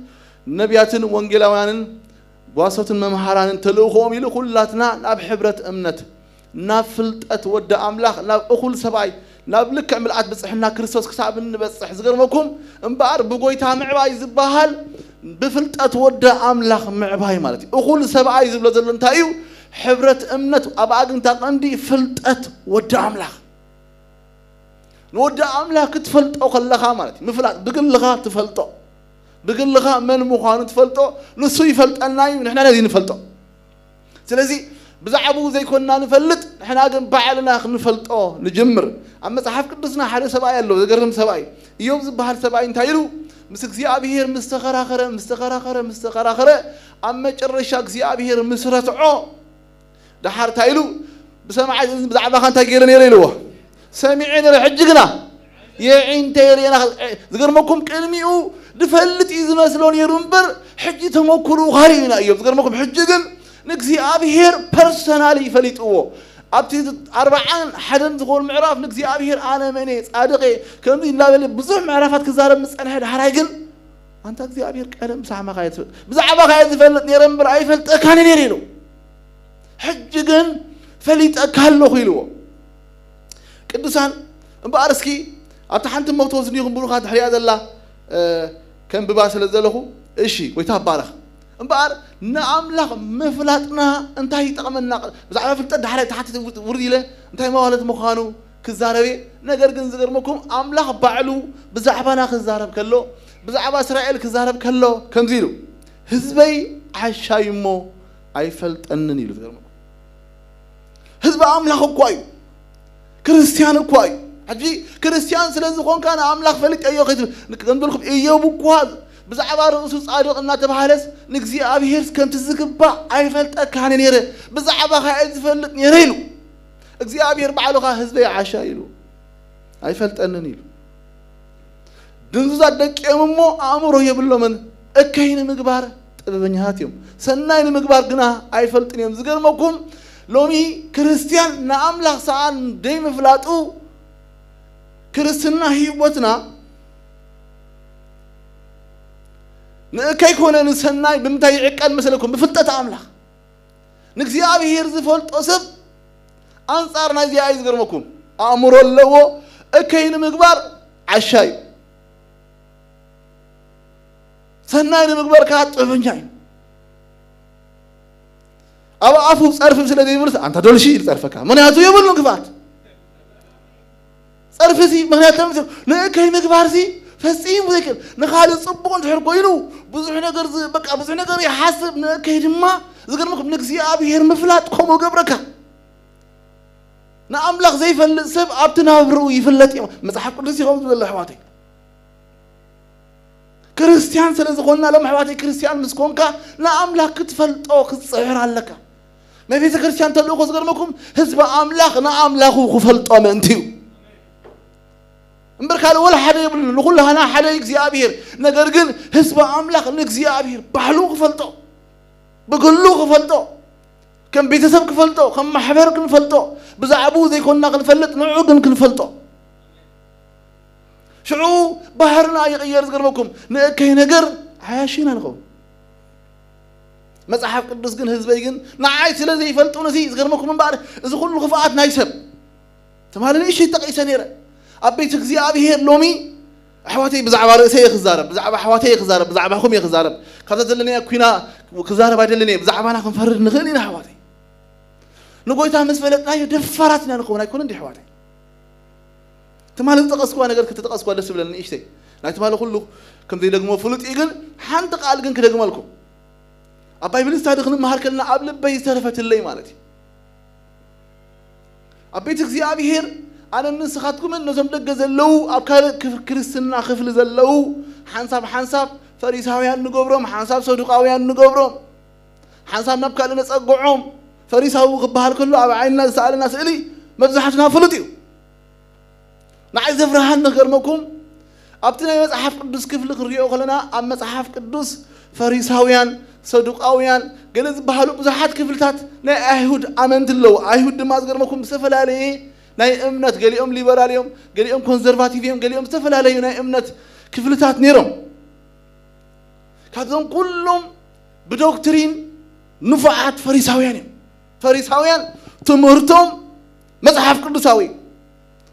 ነቢያትን ወንጌላውያንን ጓሶትን መምሃራንን ተልእኾኦም ኢሉ፣ ኩላትና ናብ ሕብረት እምነት፣ ናብ ፍልጠት ወዲ ኣምላኽ፣ ናብ እኹል ሰብኣይ፣ ናብ ልክዕ ምልኣት ብጽሕና ክርስቶስ ክሳብ እንበጽሕ። ዝገርመኩም እምበኣር፣ ብጎይታ ምዕባይ ዝበሃል ብፍልጠት ወዲ ኣምላኽ ምዕባይ ማለት እዩ። እኹል ሰብኣይ ዝብሎ ዘሎ እንታይ እዩ? ሕብረት እምነት፣ ኣብኣ ግን እታ ቀንዲ ፍልጠት ወዲ ኣምላኽ። ንወዲ ኣምላኽ ክትፈልጦ ከለኻ ማለት እዩ። ምፍላጥ፣ ብግልኻ ትፈልጦ። ብግልኻ መን ምዃኑ ትፈልጦ። ንሱ ይፈልጠና እዩ፣ ንሕና ነዚ ንፈልጦ። ስለዚ ብዛዕባኡ ዘይኮንና ንፈልጥ፣ ንሕና ግን ባዕልና ክንፈልጦ ንጅምር። ኣብ መጽሓፍ ቅዱስና ሓደ ሰብኣይ ኣሎ፣ ዘገርም ሰብኣይ። ኢዮብ ዝበሃል ሰብኣይ እንታይ ኢሉ? ምስ እግዚኣብሔር ምስ ተኸራኸረ፣ ምስ ተኸራኸረ፣ ምስ ተኸራኸረ፣ ኣብ መጨረሻ እግዚኣብሔር ምስ ረትዖ፣ ደሓር እንታይ ኢሉ? "ብሰማዓይ ብዛዕባኻ እንታይ ገይረ ነይረ?" ኢልዎ። "ሰሚዐ ነይረ፣ ሕጂ ግና የዒንተይ ርእየና." ዝገርመኩም፣ ቅድሚኡ ዝፈልጥ እዩ ዝመስሎ ነይሩ እምበር፣ ሕጂ ተመኩሩ ካሊእ ኢና እዮም። ዝገርመኩም፣ ሕጂ ግን ንእግዚኣብሔር ፐርሰናሊ ይፈሊጥዎ። ኣብቲ ኣርባዓን ሓደን ዝኾኑ ምዕራፍ ንእግዚኣብሔር ኣነ መን እየ፣ ጻድቕ እየ፣ ከምዚ እናበለ ብዙሕ ምዕራፋት ክዛረብ ምስ ጸንሐ፣ ዳሕራይ ግን ኣንታ እግዚኣብሔር ቀደም ብዛዕባኻ እየ ዝፈልጥ፣ ብዛዕባኻ እየ ዝፈልጥ ነይረ እምበር ኣይፈልጠካን ነይረ ኢሉ። ሕጂ ግን ፈሊጠካ ኣለኹ ኢልዎ። ቅዱሳን፣ እምበኣር እስኪ ኣብታ ሓንቲ እሞ ክትወስድኒ ኢኹም ብሩኻት፣ ድሕሪኣ ዘላ፣ እ፣ ከንብባ ስለ ዘለኹ፣ እሺ፣ ጎይታ ይባረኽ። እምበኣር ንኣምላኽ ምፍላጥና እንታይ ይጠቕመና? ብዛዕባ ፍልጠት ዳሕራይ ታሕቲ ውርድ ኢለ እንታይ ማለት ምዃኑ ክዛረብ እየ። ነገር ግን ዝገርመኩም፣ ኣምላኽ ባዕሉ ብዛዕባና ክዛረብ ከሎ፣ ብዛዕባ እስራኤል ክዛረብ ከሎ ከምዚ ኢሉ፣ "ህዝበይ ዓሻ እዩ እሞ ኣይፈልጠንን" ኢሉ። ዝገርመኩም፣ ህዝቢ ኣምላኽ እኳ እዩ፣ ክርስትያን እኳ እዩ፣ ሕጂ ክርስትያን ስለ ዝኾንካ ንኣምላኽ ፈሊጠዮ ከይትብል፣ ከም ዝበልኩም ኢዮብ እኳ ብዛዕባ ርእሱ ጻድቕ እናተባህለስ ንእግዚኣብሔር ከምቲ ዝግባእ ኣይፈልጠካን ነይረ፣ ብዛዕባኻ እየ ዝፈልጥ ነይረ ኢሉ። እግዚኣብሔር ባዕሉ ኸኣ ህዝበይ ዓሻ ኢሉ ኣይፈልጠንን ኢሉ። ድንዙዛት ደቂኦም እሞ ኣእምሮ የብሎምን። እከይ ንምግባር ጥበበኛታት እዮም፣ ሰናይ ንምግባር ግና ኣይፈልጥን እዮም። ዝገርመኩም ሎሚ ክርስትያን ንኣምላኽ ሰኣን ደይምፍላጡ ክርስትና ህይወትና ንእከይ ኮነ ንሰናይ ብምንታይ ይዕቀን መሰለኩም? ብፍልጠት ኣምላኽ። ንእግዚኣብሔር ዝፈልጦ ሰብ ኣንጻር ናይዚኣ እዩ። ዝገርመኩም ኣእምሮ ኣለዎ፣ እከይ ንምግባር ዓሻ እዩ፣ ሰናይ ንምግባር ከዓ ጥበበኛ እዩ። ኣብ ኣፉ ጸርፊ ስለ ዘይብልስ ኣንታ ዶልሺ ኢሉ ጸርፈካ፣ ምክንያቱ የብሉን ክፍኣት። ጸርፊ ሲ ምክንያት ለምስ ንእከይ ምግባር ሲ ፈጺሙ ዘይክእል። ንኻልእ ጽቡቕ እንድሕር ኮይኑ ብዙሕ ነገር ዝ-፣ በቃ ብዙሕ ነገር ይሓስብ። ንእከይ ድማ ዝገርመኩም ንእግዚኣብሔር ምፍላጥ ከምኡ ገብረካ። ንኣምላኽ ዘይፈልጥ ሰብ ኣብቲ ናብርኡ ይፍለጥ እዩ። መጽሓፍ ቅዱስ እዩ ከምኡ ዝብል ዘሎ ኣሕዋተይ። ክርስትያን ስለ ዝኾንና ሎም ኣሕዋተይ፣ ክርስትያን ምስ ኮንካ ንኣምላኽ ክትፈልጦ ክትጽዕር ኣለካ። ናይ ቤተ ክርስትያን ተልእኾ ዝገርመኩም ህዝቢ ኣምላኽ ንኣምላኹ ክፈልጦ ምእንቲ እዩ። እምበር ካልእ ወላ ሓደ የብሉን። ንኹላህና ሓደ እግዚኣብሔር። ነገር ግን ህዝቢ ኣምላኽ ንእግዚኣብሔር ባዕሉ ክፈልጦ፣ ብግሉ ክፈልጦ፣ ከም ቤተሰብ ክፈልጦ፣ ከም ማሕበር ክንፈልጦ፣ ብዛዕባኡ ዘይኮንና ክንፈልጥ፣ ንዑ ግን ክንፈልጦ። ሽዑ ባህርና ይቕየር። ዝገርመኩም ንእከይ ነገር ዓያሺና ንኸውን። መጽሓፍ ቅዱስ ግን ህዝበይ ግን ንዓይ ስለ ዘይፈልጡኒ፣ እዚ ዝገርመኩም እምበኣር እዚ ኩሉ ክፍኣት ናይ ሰብ ትማሊ ንእሽተይ ጠቒሰ ነይረ። ኣብ ቤት እግዚኣብሔር ሎሚ ኣሕዋተይ ብዛዕባ ርእሰይ እየ ክዛረብ፣ ብዛዕባ ኣሕዋተይ እየ ክዛረብ፣ ብዛዕባኹም እየ ክዛረብ። ካብዛ ዘለናዮ ኩና ክዛረብ ኣይደልን እየ። ብዛዕባና ክንፈርድ ንኽእል ኢና ኣሕዋተይ። ንጎይታ ምስ ፈለጥናዮ ደፋራት ኢና ንኸውን ኣይኮነ እንዲ ኣሕዋተይ? ትማሊ ዝጠቐስኩዋ ነገር ክትጠቐስኩዋ ደስ ይብለኒ ንእሽተይ። ናይ ትማሊ ኩሉ ከም ዘይደግሞ ፍሉጥ እዩ፣ ግን ሓንቲ ቃል ግን ክደግመልኩም። ኣብ ባይብል ስታዲ ክንመሃር ከለና ኣብ ልበይ ዝተረፈትለይ ማለት እዩ። ኣብ ቤት እግዚኣብሔር ኣነን ንስኻትኩምን ነዞም ደገ ዘለዉ ኣብ ካልእ ክፍ-፣ ክርስትና ክፍሊ ዘለዉ ሓንሳብ ሓንሳብ ፈሪሳውያን ንገብሮም፣ ሓንሳብ ሰዱቃውያን ንገብሮም፣ ሓንሳብ ናብ ካልእ ነጸግዖም። ፈሪሳዊ ክበሃል ከሎ ኣብ ዓይንና ዝሰኣለና ስእሊ መብዛሕትና ፍሉጥ እዩ። ንዓይ ዘፍርሃኒ ክገርመኩም ኣብቲ ናይ መጽሓፍ ቅዱስ ክፍሊ ክንሪኦ ከለና ኣብ መጽሓፍ ቅዱስ ፈሪሳውያን፣ ሰዱቃውያን ገለ ዝበሃሉ ብዙሓት ክፍልታት ናይ ኣይሁድ ኣመንቲ ኣለዉ። ኣይሁድ ድማ ዝገርመኩም ዝተፈላለየ ናይ እምነት፣ ገሊኦም ሊበራል እዮም፣ ገሊኦም ኮንዘርቫቲቭ እዮም፣ ገሊኦም ዝተፈላለዩ ናይ እምነት ክፍልታት ነይሮም። ካብዞም ኩሎም ብዶክትሪን ንፉዓት ፈሪሳውያን እዮም። ፈሪሳውያን ትምህርቶም መጽሓፍ ቅዱሳዊ እዩ።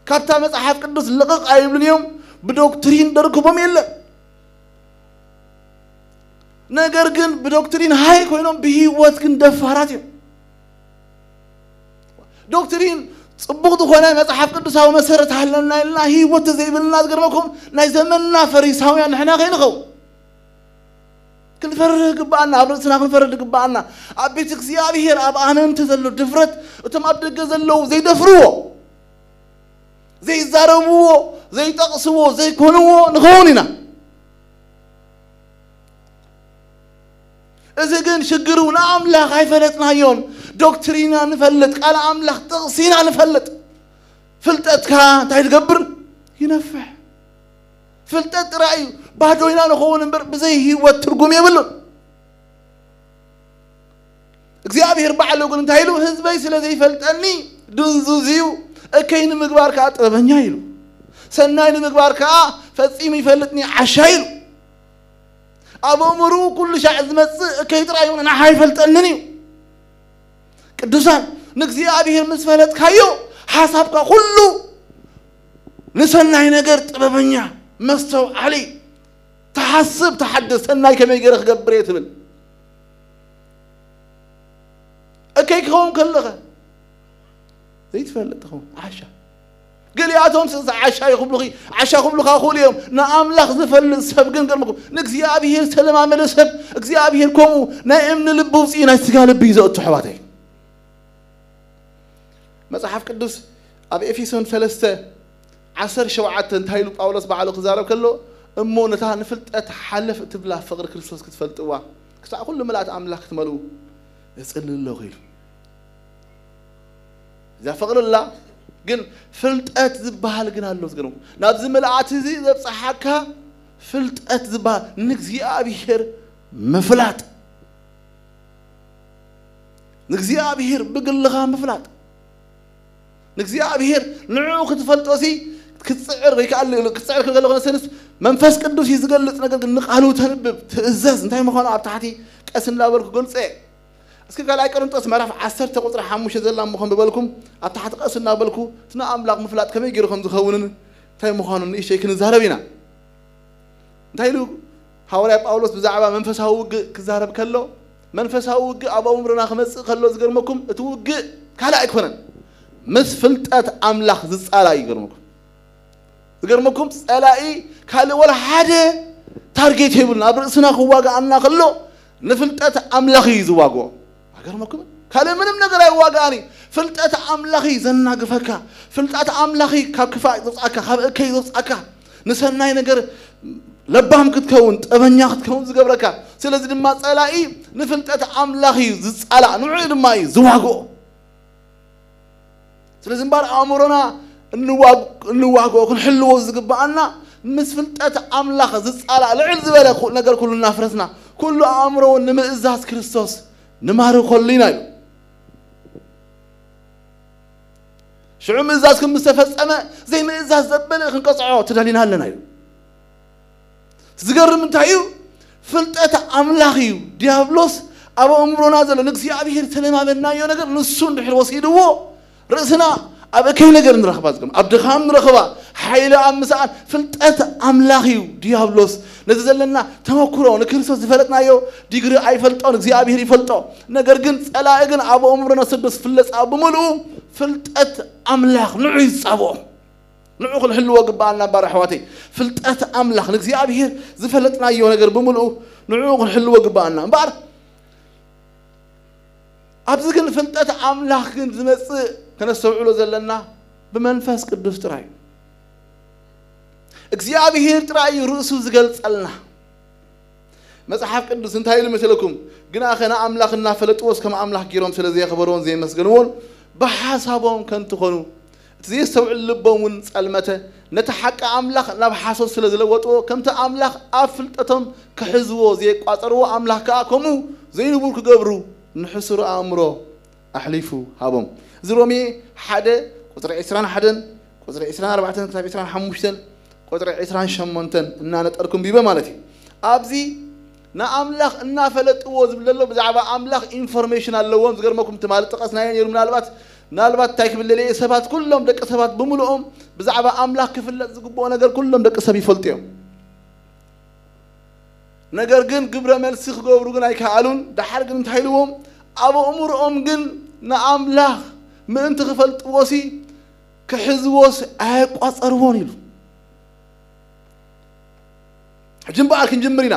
ካብታ መጽሓፍ ቅዱስ ልቕቕ ኣይብሉን እዮም። ብዶክትሪን ደርክቦም የለን። ነገር ግን ብዶክትሪን ሃይ ኮይኖም ብህይወት ግን ደፋራት እዮም። ዶክትሪን ጽቡቕ ዝኾነ መጽሓፍ ቅዱሳዊ መሰረት ሃለና ኢልና ህይወት ተዘይብልና ዝገርመኩም ናይ ዘመንና ፈሪሳውያን ንሕና ከይንኸውን ክንፈርህ ግባኣና፣ ኣብ ርእስና ክንፈርድ ግባኣና። ኣብ ቤት እግዚኣብሔር ኣብ ኣመንቲ ዘሎ ድፍረት እቶም ኣብ ደገ ዘለዉ ዘይደፍርዎ፣ ዘይዛረብዎ፣ ዘይጠቕስዎ፣ ዘይኮንዎ ንኸውን ኢና። እዚ ግን ሽግሩ ንኣምላኽ ኣይፈለጥናዮን። ዶክትሪና ንፈልጥ፣ ቃል ኣምላኽ ጥቕሲና ንፈልጥ። ፍልጠትካ እንታይ ትገብር? ይነፍሕ። ፍልጠት ጥራይ እዩ። ባዶ ኢና ንኸውን እምበር ብዘይ ህይወት ትርጉም የብሉን። እግዚኣብሔር ባዕሉ ግን እንታይ ኢሉ? ህዝበይ ስለ ዘይፈልጠኒ ድንዙዝ እዩ፣ እከይ ንምግባር ከኣ ጥበበኛ ኢሉ፣ ሰናይ ንምግባር ከኣ ፈጺሙ ይፈልጥኒ ዓሻ ኢሉ። ኣብ ኣእምርኡ ኩሉ ሻዕ ዝመጽእ እከይ ጥራይ እዩ፣ ንዓኻ ኣይፈልጠንን እዩ። ቅዱሳን፣ ንእግዚኣብሔር ምስ ፈለጥካዮ ሓሳብካ ኩሉ ንሰናይ ነገር ጥበበኛ፣ መስተውዓሊ፣ ትሓስብ፣ ትሓድስ፣ ሰናይ ከመይ ገይረ ክገብር እየ ትብል። እከይ ክኸውን ከለኸ ዘይትፈልጥ ትኸውን ዓሻ። ገሊኣቶም ስ-፣ ዓሻ ይኽብሉኺ፣ ዓሻ ክብሉኻ ይኽእሉ እዮም። ንኣምላኽ ዝፈልጥ ሰብ ግን ገርምኩም፣ ንእግዚኣብሔር ዝተለማመደ ሰብ እግዚኣብሔር ከምኡ ናይ እምኒ ልቢ ውፅኢ ናይ ስጋ ልቢ እዩ ዘእቱ ኣሕዋተይ። መጽሓፍ ቅዱስ ኣብ ኤፌሶን ሰለስተ ዓሰርተ ሸውዓተ እንታይ ኢሉ ጳውሎስ ባዕሉ ክዛረብ ከሎ፣ እሞ ነታ ንፍልጠት ሓለፍ እትብላ ፍቕሪ ክርስቶስ ክትፈልጥዋ ክሳዕ ኩሉ ምልኣት ኣምላኽ ክትመልኡ እጽሊ ኣለኹ ኢሉ። እዛ ፍቕሪ ኣላ፣ ግን ፍልጠት ዝበሃል ግን ኣሎ። ዝገርም ናብዚ ምልኣት እዚ ዘብጽሓካ ፍልጠት ዝበሃል ንእግዚኣብሔር ምፍላጥ፣ ንእግዚኣብሔር ብግልኻ ምፍላጥ፣ ንእግዚኣብሔር ንዕኡ ክትፈልጦ ሲ ክትጽዕር ወይ ከዓ ክትጽዕር ክብል ከለኹ ነሰንስ መንፈስ ቅዱስ እዩ ዝገልጽ። ነገር ግን ንቃሉ ተንብብ፣ ትእዘዝ፣ እንታይ ምዃኑ ኣብ ታሕቲ ቀስ እንዳበልኩ ገልጸ። እስኪ ካልኣይ ቆሮንጦስ ምዕራፍ ዓሰርተ ቁጽሪ ሓሙሽተ ዘላ ምዃን ብበልኩም ኣብ ታሕቲ ቀስ እናበልኩ እቲ ንኣምላኽ ምፍላጥ ከመይ ገይሩ ከም ዝኸውንን እንታይ ምዃኑ ንእሽተይ ክንዛረብ ኢና። እንታይ ኢሉ ሃዋርያ ጳውሎስ ብዛዕባ መንፈሳዊ ውግእ ክዛረብ ከሎ፣ መንፈሳዊ ውግእ ኣብ ኣእምሮና ክመጽእ ከሎ ዝገርመኩም እቲ ውግእ ካልእ ኣይኮነን፣ ምስ ፍልጠት ኣምላኽ ዝጻላ እዩ። ይገርመኩም ዝገርመኩም ጸላኢ ካልእ ወላ ሓደ ታርጌት የብሉን። ኣብ ርእስና ክዋጋኣና ከሎ ንፍልጠት ኣምላኽ እዩ ዝዋግኦ። ኣገርመኩም ካልእ ምንም ነገር ኣይዋጋኣን እዩ። ፍልጠት ኣምላኽ እዩ ዘናግፈካ። ፍልጠት ኣምላኽ እዩ ካብ ክፋእ ዘውፅኣካ፣ ካብ እከይ ዘውፅኣካ፣ ንሰናይ ነገር ለባም ክትከውን፣ ጠበኛ ክትከውን ዝገብረካ። ስለዚ ድማ ጸላኢ ንፍልጠት ኣምላኽ እዩ ዝጻላእ፣ ንዕኡ ድማ እዩ ዝዋግኦ። ስለዚ እምበኣር ኣእምሮና እንዋግ-፣ እንዋግኦ ክንሕልዎ ዝግብኣና ምስ ፍልጠት ኣምላኽ ዝጻላእ ልዕል ዝበለ ኩ-፣ ነገር ኩሉ እናፍረስና ኩሉ ኣእምሮ እውን ንምእዛዝ ክርስቶስ ንማርኸሉ ኢና ኢሉ። ሽዑ ምእዛዝኩም ምስ ተፈጸመ ዘይምእዛዝ ዘበለ ክንቀጽዖ ተዳሊና ኣለና ኢሉ። ዝገርም እንታይ እዩ? ፍልጠት ኣምላኽ እዩ። ዲያብሎስ ኣብ ኣእምሮና ዘሎ ንእግዚኣብሔር ተለማመድናዮ ነገር ንሱ እንድሕር ወሲድዎ ርእስና ኣብ እከይ ነገር ንረኽባ፣ ዝገርም ኣብ ድኻም ንረኽባ፣ ሓይሊ ኣብ ምስኣን። ፍልጠት ኣምላኽ እዩ። ዲያብሎስ ነዚ ዘለና ተመክሮ ንክርስቶስ ዝፈለጥናዮ ዲግሪ ኣይፈልጦን፣ እግዚኣብሔር ይፈልጦ። ነገር ግን ጸላኢ ግን ኣብ ኣእምሮና ስዶ ዝፍለጽ ኣብ ብምልኡ ፍልጠት ኣምላኽ ንዑ ይጻብኦ። ንዑ ክንሕልዎ ግብኣና እምበር ኣሕዋተይ፣ ፍልጠት ኣምላኽ ንእግዚኣብሔር ዝፈለጥናዮ ነገር ብምልኡ ንዑ ክንሕልዎ ግብኣና እምበር። ኣብዚ ግን ፍልጠት ኣምላኽ ግን ዝመጽእ ከነስተውዕሎ ዘለና ብመንፈስ ቅዱስ ጥራይ እዩ። እግዚኣብሔር ጥራይ እዩ ርእሱ ዝገልጸልና። መጽሓፍ ቅዱስ እንታይ ኢሉ መሰለኩም? ግናኸ ንኣምላኽ እናፈለጥዎስ ከም ኣምላኽ ገይሮም ስለ ዘየኽበርዎን ዘየመስገንዎን ብሓሳቦም ከንቱ ኾኑ፣ እቲ ዘየስተውዕል ልቦም እውን ጸልመተ። ነቲ ሓቂ ኣምላኽ ናብ ሓሶት ስለ ዝለወጥዎ፣ ከምቲ ኣምላኽ ኣብ ፍልጠቶም ክሕዝዎ ዘየቋጸርዎ፣ ኣምላኽ ከኣ ከምኡ ዘይንቡር ክገብሩ ንሕሱር ኣእምሮ ኣሕሊፉ ሃቦም። እዚ ሮሜ ሓደ ቁጽሪ ዕስራን ሓደን፣ ቁጽሪ ዕስራን ኣርባዕተን ክሳብ ዕስራን ሓሙሽተን፣ ቁጽሪ ዕስራን ሸሞንተን እናነጠርኩ ኣንቢበ ማለት እዩ። ኣብዚ ንኣምላኽ እናፈለጥዎ ዝብል ዘሎ ብዛዕባ ኣምላኽ ኢንፎርሜሽን ኣለዎም። ዝገርመኩም ትማሊ ጠቐስናዮ ነይሩ። ምናልባት፣ ምናልባት እንታይ ክብል ደልየ፣ ሰባት ኩሎም ደቂ ሰባት ብምልኦም ብዛዕባ ኣምላኽ ክፍለጥ ዝግብኦ ነገር ኩሎም ደቂ ሰብ ይፈልጡ እዮም። ነገር ግን ግብረ መልሲ ክገብሩ ግን ኣይከኣሉን። ደሓር ግን እንታይ ኢልዎም? ኣብ ኣእምሮኦም ግን ንኣምላኽ ምእንቲ ክፈልጥዎሲ ክሕዝዎስ ኣየቋጸርዎን ኢሉ። ሕጂ እምበኣር ክንጅምር ኢና።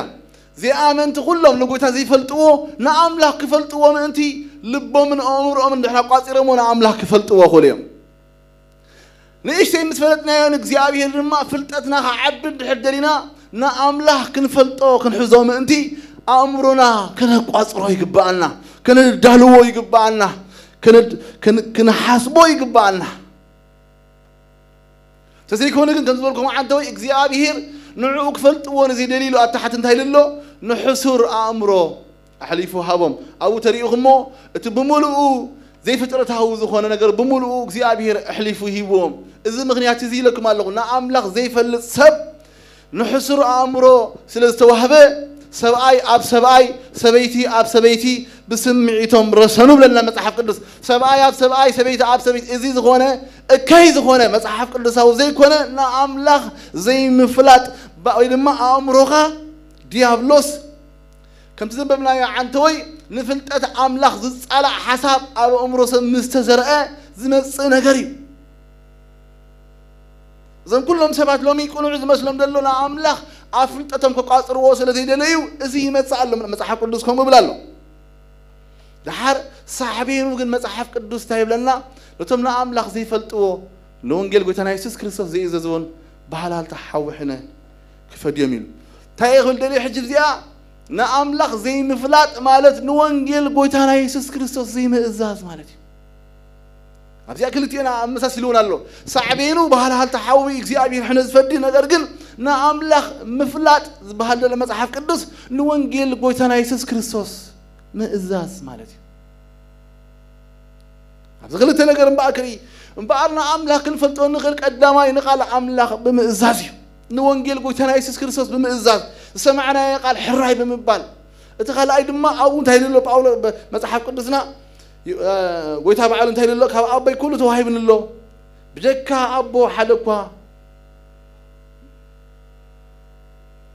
ዘይኣመንቲ ኩሎም ንጎይታ ዘይፈልጥዎ ንኣምላኽ ክፈልጥዎ ምእንቲ ልቦምን ኣእምሮኦምን ድሕር ኣቋጺሮምዎ ንኣምላኽ ክፈልጥዎ ክእሉ እዮም። ንእሽተይ ምስ ፈለጥናዮ ንእግዚኣብሔር ድማ ፍልጠትና ክዓቢ እንድሕር ደሊና ንኣምላኽ ክንፈልጦ ክንሕዞ ምእንቲ ኣእምሮና ከነቋጽሮ ይግብኣና፣ ከነዳልዎ ይግብኣና፣ ከነድ-፣ ከን-፣ ክንሓስቦ ይግብኣና። ተዘይኮነ ግን ከም ዝበልኩም ዓንተወይ እግዚኣብሔር ንዕኡ ክፈልጥዎ ንዘይደልዩ ኣብ ታሕቲ እንታይ ኢሉ ኣሎ? ንሕሱር ኣእምሮ ኣሕሊፉ ሃቦም። ኣብኡ ተሪኢኹሞ እቲ ብምልኡ ዘይፍጥረታዊ ዝኾነ ነገር ብምልኡ እግዚኣብሔር ኣሕሊፉ ሂብዎም። እዚ ምኽንያት እዚ ኢለኩም ኣለኹ። ንኣምላኽ ዘይፈልጥ ሰብ ንሕሱር ኣእምሮ ስለ ዝተዋህበ ሰብኣይ ኣብ ሰብኣይ፣ ሰበይቲ ኣብ ሰበይቲ ብስምዒቶም ረሰኑ ብለና መጽሓፍ ቅዱስ። ሰብኣይ ኣብ ሰብኣይ፣ ሰበይቲ ኣብ ሰበይቲ። እዚ ዝኾነ እከይ ዝኾነ መጽሓፍ ቅዱሳዊ ዘይኮነ ንኣምላኽ ዘይምፍላጥ ባ-፣ ወይ ድማ ኣእምሮኻ ዲያብሎስ ከምቲ ዘንበብናዮ ዓንተወይ ንፍልጠት ኣምላኽ ዝጻላእ ሓሳብ ኣብ ኣእምሮ ሰብ ምስ ተዘርአ ዝመጽእ ነገር እዩ። እዞም ኩሎም ሰባት ሎሚ ቅኑዕ ዝመስሎም ዘሎ ንኣምላኽ ኣብ ፍልጠቶም ከቋጽርዎ ስለ ዘይደለዩ እዚ ይመጽእ ኣሎ። መጽሓፍ ቅዱስ ከምኡ ይብል ኣሎ። ደሓር ሳዕቤኑ ግን መጽሓፍ ቅዱስ እንታይ ይብለና? ነቶም ንኣምላኽ ዘይፈልጥዎ ንወንጌል ጎይታና የሱስ ክርስቶስ ዘይእዘዝዎን ባህላልታ ሓዊ ሕነ ክፈድዮም ኢሉ። እንታይ እየ ክብል ደልየ ሕጂ እዚኣ? ንኣምላኽ ዘይምፍላጥ ማለት ንወንጌል ጎይታና የሱስ ክርስቶስ ዘይምእዛዝ ማለት እዩ። ኣብዚኣ ክልቲኤን ኣመሳሲልውን ኣሎ። ሳዕቤኑ ባህላልታ ሓዊ እግዚኣብሔር ሕነ ዝፈዲ፣ ነገር ግን ንኣምላኽ ምፍላጥ ዝበሃል ዘሎ መጽሓፍ ቅዱስ ንወንጌል ጎይታና የሱስ ክርስቶስ ምእዛዝ ማለት እዩ። ኣብዚ ክልተ ነገር እምበኣር ክርኢ፣ እምበኣር ንኣምላኽ ክንፈልጦ ንኽእል ቀዳማይ ንቓል ኣምላኽ ብምእዛዝ እዩ። ንወንጌል ጎይታና የሱስ ክርስቶስ ብምእዛዝ፣ ዝሰማዕናዮ ቃል ሕራይ ብምባል። እቲ ካልኣይ ድማ ኣብኡ እንታይ ኢሉ ኣሎ ጳውሎ-፣ በ-፣ መጽሓፍ ቅዱስና፣ እ፣ ጎይታ ባዕሉ እንታይ ኢሉ ኣሎ? ካብ ኣቦይ ኩሉ ተዋሂብኒ ኣሎ፣ ብጀካ ኣቦ ሓደ እኳ